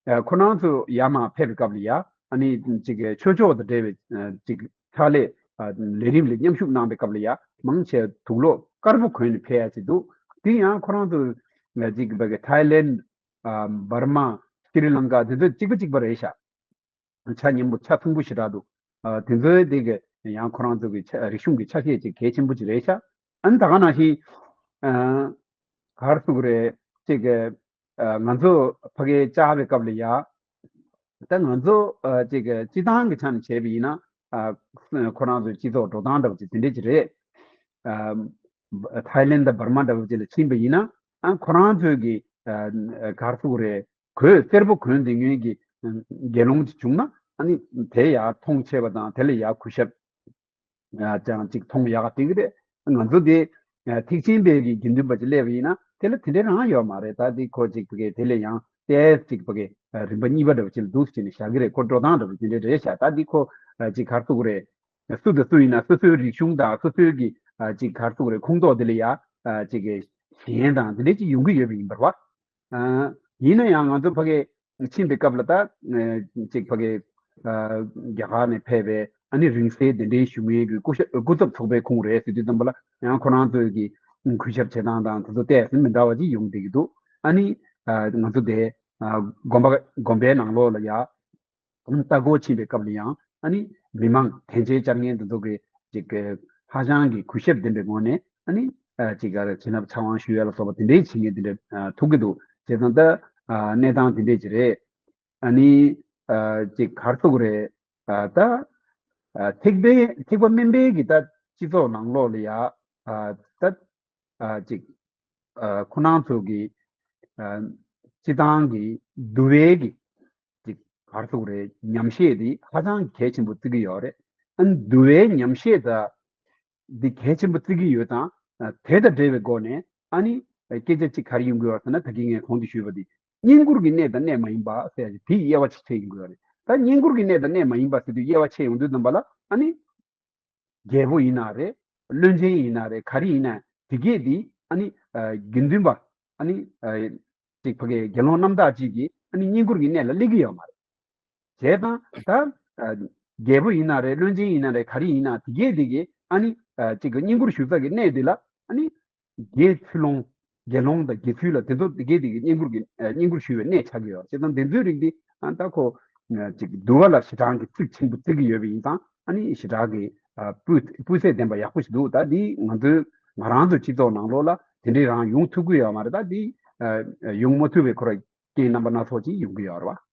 ཨ་ཁོ་རང་ཚོ་ཡར་མར་ཕེབས་པའི་སྐབས་ལ་ཡ་ཨ་ནི་ཅིག་ཆོས་ཕྱོགས་དང་འབྲེལ་བའི་ཨ་ཅིག་ཕྱག་ལས་ཨ་ལས་རིམ་ལ་མཉམ་ཞུགས་གནང་པའི་སྐབས་ལ་ཡ་མང་ཆེ་དུག་ལོག་དཀར་པོ་གོན་ནས་ཕེབས་ཡ་ཅིག་འདུག་དེ་ཡང་ཁོ་རང་ཚོ་ཅིག་བ་གི་ཐའི་ལེན། ཨ་འབར་མ། ཤྲི་ལང་ཀ་དེ་ཚོ་གཅིག་པ་གཅིག་པ་རེད་ཤག་ཆ་མཉམ་པོ་ཆ་ཚང་པོ་ཞེ་དྲག་འདུག་ཨ་དེ་ཚོའི་དེ་གི་ཡང་ཁོ་རང་ཚོ་གི་ཆ་རིག་གཞུང་གི་ཆ་ཤས་ཅིག་གལ་ཆེན་པོ་ཅིག་རེད་ཤག་ཨ་ནི་ད་ག་ནང་བཞིན་ཨ་ག་རེ་ཟེར་དགོས་རེད། ཅིག་གི་ཨ་ང་ཚོ་ཕ་གིར་བཅར་བའི་སྐབས་ལ་ཡ། ད་ང་ཚོ་ཨ་ཅིག་གི་སྤྱི་བཏང་གི་ཆ་ནས་བྱས་པ་ཡིན་ན། ཨ་ཁོ་རང་ཚོའི་སྤྱི་ཚོགས་འགྲོ་སྟངས་འདྲ་བོ་ཅིག་དེ་འདྲས་ཅིག་རེད། ཨ་ཐའི་ལེན་དང་འབར་མ་འདྲ་བོ་ཅིག་ལ་ཕྱིན་པ་ཡིན་ན། ཨ་ཁོ་རང་ཚོའི་གི་ཨ་ག་རེ་ཟེར་དགོས་རེད། གོས་སེར་པོ་གོན་བསྡད་མཁན་གྱི་དགེ་སློང་ཅིག་བྱུང་ན། ཨ་ནི་དེ་ཡར་མཐོང་ཆེ་བ་དང་དེ་ལ་ཡར་གུས་ཞབས་ཨ་ཅང་ཅིག་མཐོང་ཡག་དེ་གི་རེད། ང་ཚོ་དེ་ཨ་ཐེག་ཆེན་པའི་གི་དགེ་འདུན་པ་ཅིག་སླེབས་པ་ཡིན་ན་དེ་ལ་དེ་འདྲའི་རང་ཡོད་མ་རེད། ད་དེ་ཁོ་ཅིག་ཕ་གི་དེ་ལས་ཡང་ཏོག་ཙམ་ཅིག་ཕ་གི་ཨ་རིམ་པ་གཉིས་པ་འདྲ་བོ་ཅིག་ལ་འདུག་སེ་བྱས་ནས་བཞག་གི་རེད། ཁོ་འགྲོ་སྟངས་འདྲ་བོ་དེ་འདྲའི་རེད་ཤག་ད་དེ་ཁོ་ཨ་ཅིག་ག་རེ་ཟེར་དགོས་རེད། སུ་དང་སུ་ཡིན་ན་སོ་སོའི་རིག་གཞུང་དང་སོ་སོའི་གི་ཨ་ཅིག་ག་རེ་ཟེར་དགོས་རེད། ཁོངས་གཏོགས་དེ་ལ་ཡ་ཨ་ཅིག་གི་ཞེན་དང་དེ་འདྲ་ཅིག་ཡོང་གི་ཡོད་པ་ཡིན་པ་རེད་བ། ཨ་ཡིན་ན་ཡང་ང་ཚོ་ཕ་གི་ཕྱིན་པའི་སྐབས་ལ་ད་ཨ་ཅིག་ཕ་གི་ཨ་རྒྱ་གར་ནས་ཕེབས་པའི་ཨ་ནི་རིང་བསྲེལ་དེ་འདྲའི་ཞུ་མཁན་གྱི་སྐུ་ཞབས་སྐུ་ཚབ་ཚོགས་པའི་ཁོངས་རེད་ཟེར་དུས་ཙམ་པ་ལ་ཡང་ཁོ་རང་ཚོའི་གི་གུས་ཞབས་བྱེད་སྟངས་དང་དེ་ཚོ་ཏོག་ཙམ་མི་འདྲ་བ་ཅིག་ཡོང་བསྡད་ཀྱི་འདུག་ཨ་ནི་ཨ་ང་ཚོ་དེ་ཨ་དགོན་པ་དགོན་པའི་ནང་ལོགས་ལ་ཡ། ལྟ་སྐོར་ཕྱིན་པའི་སྐབས་ལ་ཡང་ཨ་ནི་མི་མང་དད་ཅན་བཅར་མཁན་དེ་ཚོ་གི་ཅིག་གི་ཧ་ཅང་གི་གུས་ཞབས་ལྡན་པའི་ངང་ནས་ཨ་ནི་ཨ་ཅིག་ག་རེ་བྱིན་རླབས་ཕྱག་དབང་ཞུ་ཡ་ལ་སོགས་པ་དེ་འདྲའི་བྱེད་མཁན་དེ་འདྲ་ཨ་ཐུག་གི་འདུག་བྱས་ཙང་ད་ཨ་གནས་སྟངས་དེ་འདྲས་ཅིག་རེད། ཨ་ནི་ཨ་ཅིག་ག་རེ་ཟེར་དགོས་རེད། ཨ་ད་ཨ་ཐེག་པའི་ཐེག་པ་དམན་པའི་གི་ད་སྤྱི་ཚོགས་ནང་ལོགས་ལ་ཡ་ཨ་ད་ཨ་ཅིག་ཨ་ཁོ་རང་ཚོ་གི་ཨ་སྤྱི་བཏང་གི་འདུལ་བའི་གི་ཅིག་ག་རེ་ཟེར་དགོས་རེད། ཉམས་བཞེས་འདི་ཧ་ཅང་གལ་ཆེན་པོ་བརྩི་གི་ཡོད་རེད། ཨ་ནི་འདུལ་བའི་ཉམས་བཞེས་ད་འདི་གལ་ཆེན་པོ་བརྩི་གི་ཡོད་ཙང་། ཨ་དེ་དང་འབྲེལ་བའི་སྒོ་ནས་ཨ་ནི་སྐད་ཆ་གཅིག་ག་རེ་ཡོང་གི་ཡོད་ཟེར་ན། ད་གིན་ངས་གོང་དུ་ཞུས་པ་འདི་བསྙེན་བཀུར་གྱི་གནས་དང་གནས་མ་ཡིན་པ་ཟེར་ཡ་དེ་དབྱེ་བ་ཕྱེ་ཡོང་གི་ཡོད་རེད། ད་བསྙེན་བཀུར་གྱི་གནས་དང་གནས་མ་ཡིན་པ་ཟེར་དུས་དབྱེ་བ་ཕྱེ་ཡོང་དུས་ཙམ་པ་ལ་ཨ་ནི། རྒྱལ་པོ་ཡིན་ན་རེད། བློན་ཆེན་ཡིན་ན་རེད། ག་རེ་ཡིན་ན་དེ་གས་དེ་ཨ་ནི་ཨ་དགེ་འདུན་པ་ཨ་ནི་ཨ་ཅིག་ཕ་གི་དགེ་སློང་རྣམ་དག་ཅིག་གིས་ ཨ་ནི་བསྙེན་བཀུར་གྱི་གནས་ལ་སླེབས་ཀྱི་ཡོད་མ་རེད། བྱས་ཙང་ད་ཨ་རྒྱལ་པོ་ཡིན་ན་རེད། བློན་ཆེན་ཡིན་ན་རེད། ག་རེ་ཡིན་ན་དེ་གས་དེ་གས་ཨ་ནི་ཨ་གཅིག་གི་བསྙེན་བཀུར་ཞུ་ས་གི་གནས་དེ་ལ་ཨ་ནི་དགེ་ཚུལ་སློང་། དགེ་སློང་དང་དགེ་ཚུལ་ལ་དེ་ཚོ་དེ་གས་དེ་གས་བསྙེན་བཀུར་གྱི་ཨ་བསྙེན་བཀུར་ཞུ་བའི་གནས་ཆགས་ཀྱི་ཡོད། བྱས་ཙང་དེ་ཚོའི་རིགས་འདི་ཨ་ད་ཁོ་ཨ་གཅིག་འདུལ་བ་ལ་ཞེ་དྲག་གི་བརྩི་ཆེན་པོ་བརྩི་གི་ཡོད་པ་ཡིན་ཙང་ཨ་ནི་ཞེ་དྲག་གི་ཨ་སྤུས་སྤུས་ཚད་ལྡན་པ་ཡག་པོ་ཞིག་འདུག་ད་འདི་ང་ཚོའི་ང་རང་ཚོའི་སྤྱི་ཚོགས་ནང་ལོགས་ལ་དེ་འདྲའི་རང་ཡོང་ཐུབ་ཀྱི་ཡོད་མ་རེད། ད་འདི་ཨ་ཡོང་མ་ཐུབ་པའི་ཁོ་ར་རྐྱེན་རྣམ་པ་སྣ་ཚོགས་ཅིག་ཡོང་གི་ཡོད་རེད་བ།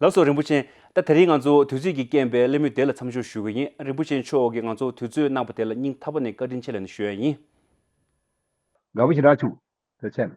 ལགས་སོ། རིན་པོ་ཆེ། ད་དེ་རིང་ང་ཚོ་དུས་ཚོད་ཀྱི་རྐྱེན་པས་གླེང་མོལ་དེ་ལ་མཚམས་འཇོག་ཞུ་གི་ཡིན། རིན་པོ་ཆེ་མཆོག་གིས་ང་ཚོ་དུས་ཚོད་གནང་བ་དེ་ལ་སྙིང་ཐག་པ་ནས་བཀའ་དྲིན་ཆེ་ལབ་ནས་ཞུ་ཡ་ཡིན། དགའ་པོ་ཞེ་དྲག་བྱུང་། ཐུགས་རྗེ་ཆེ།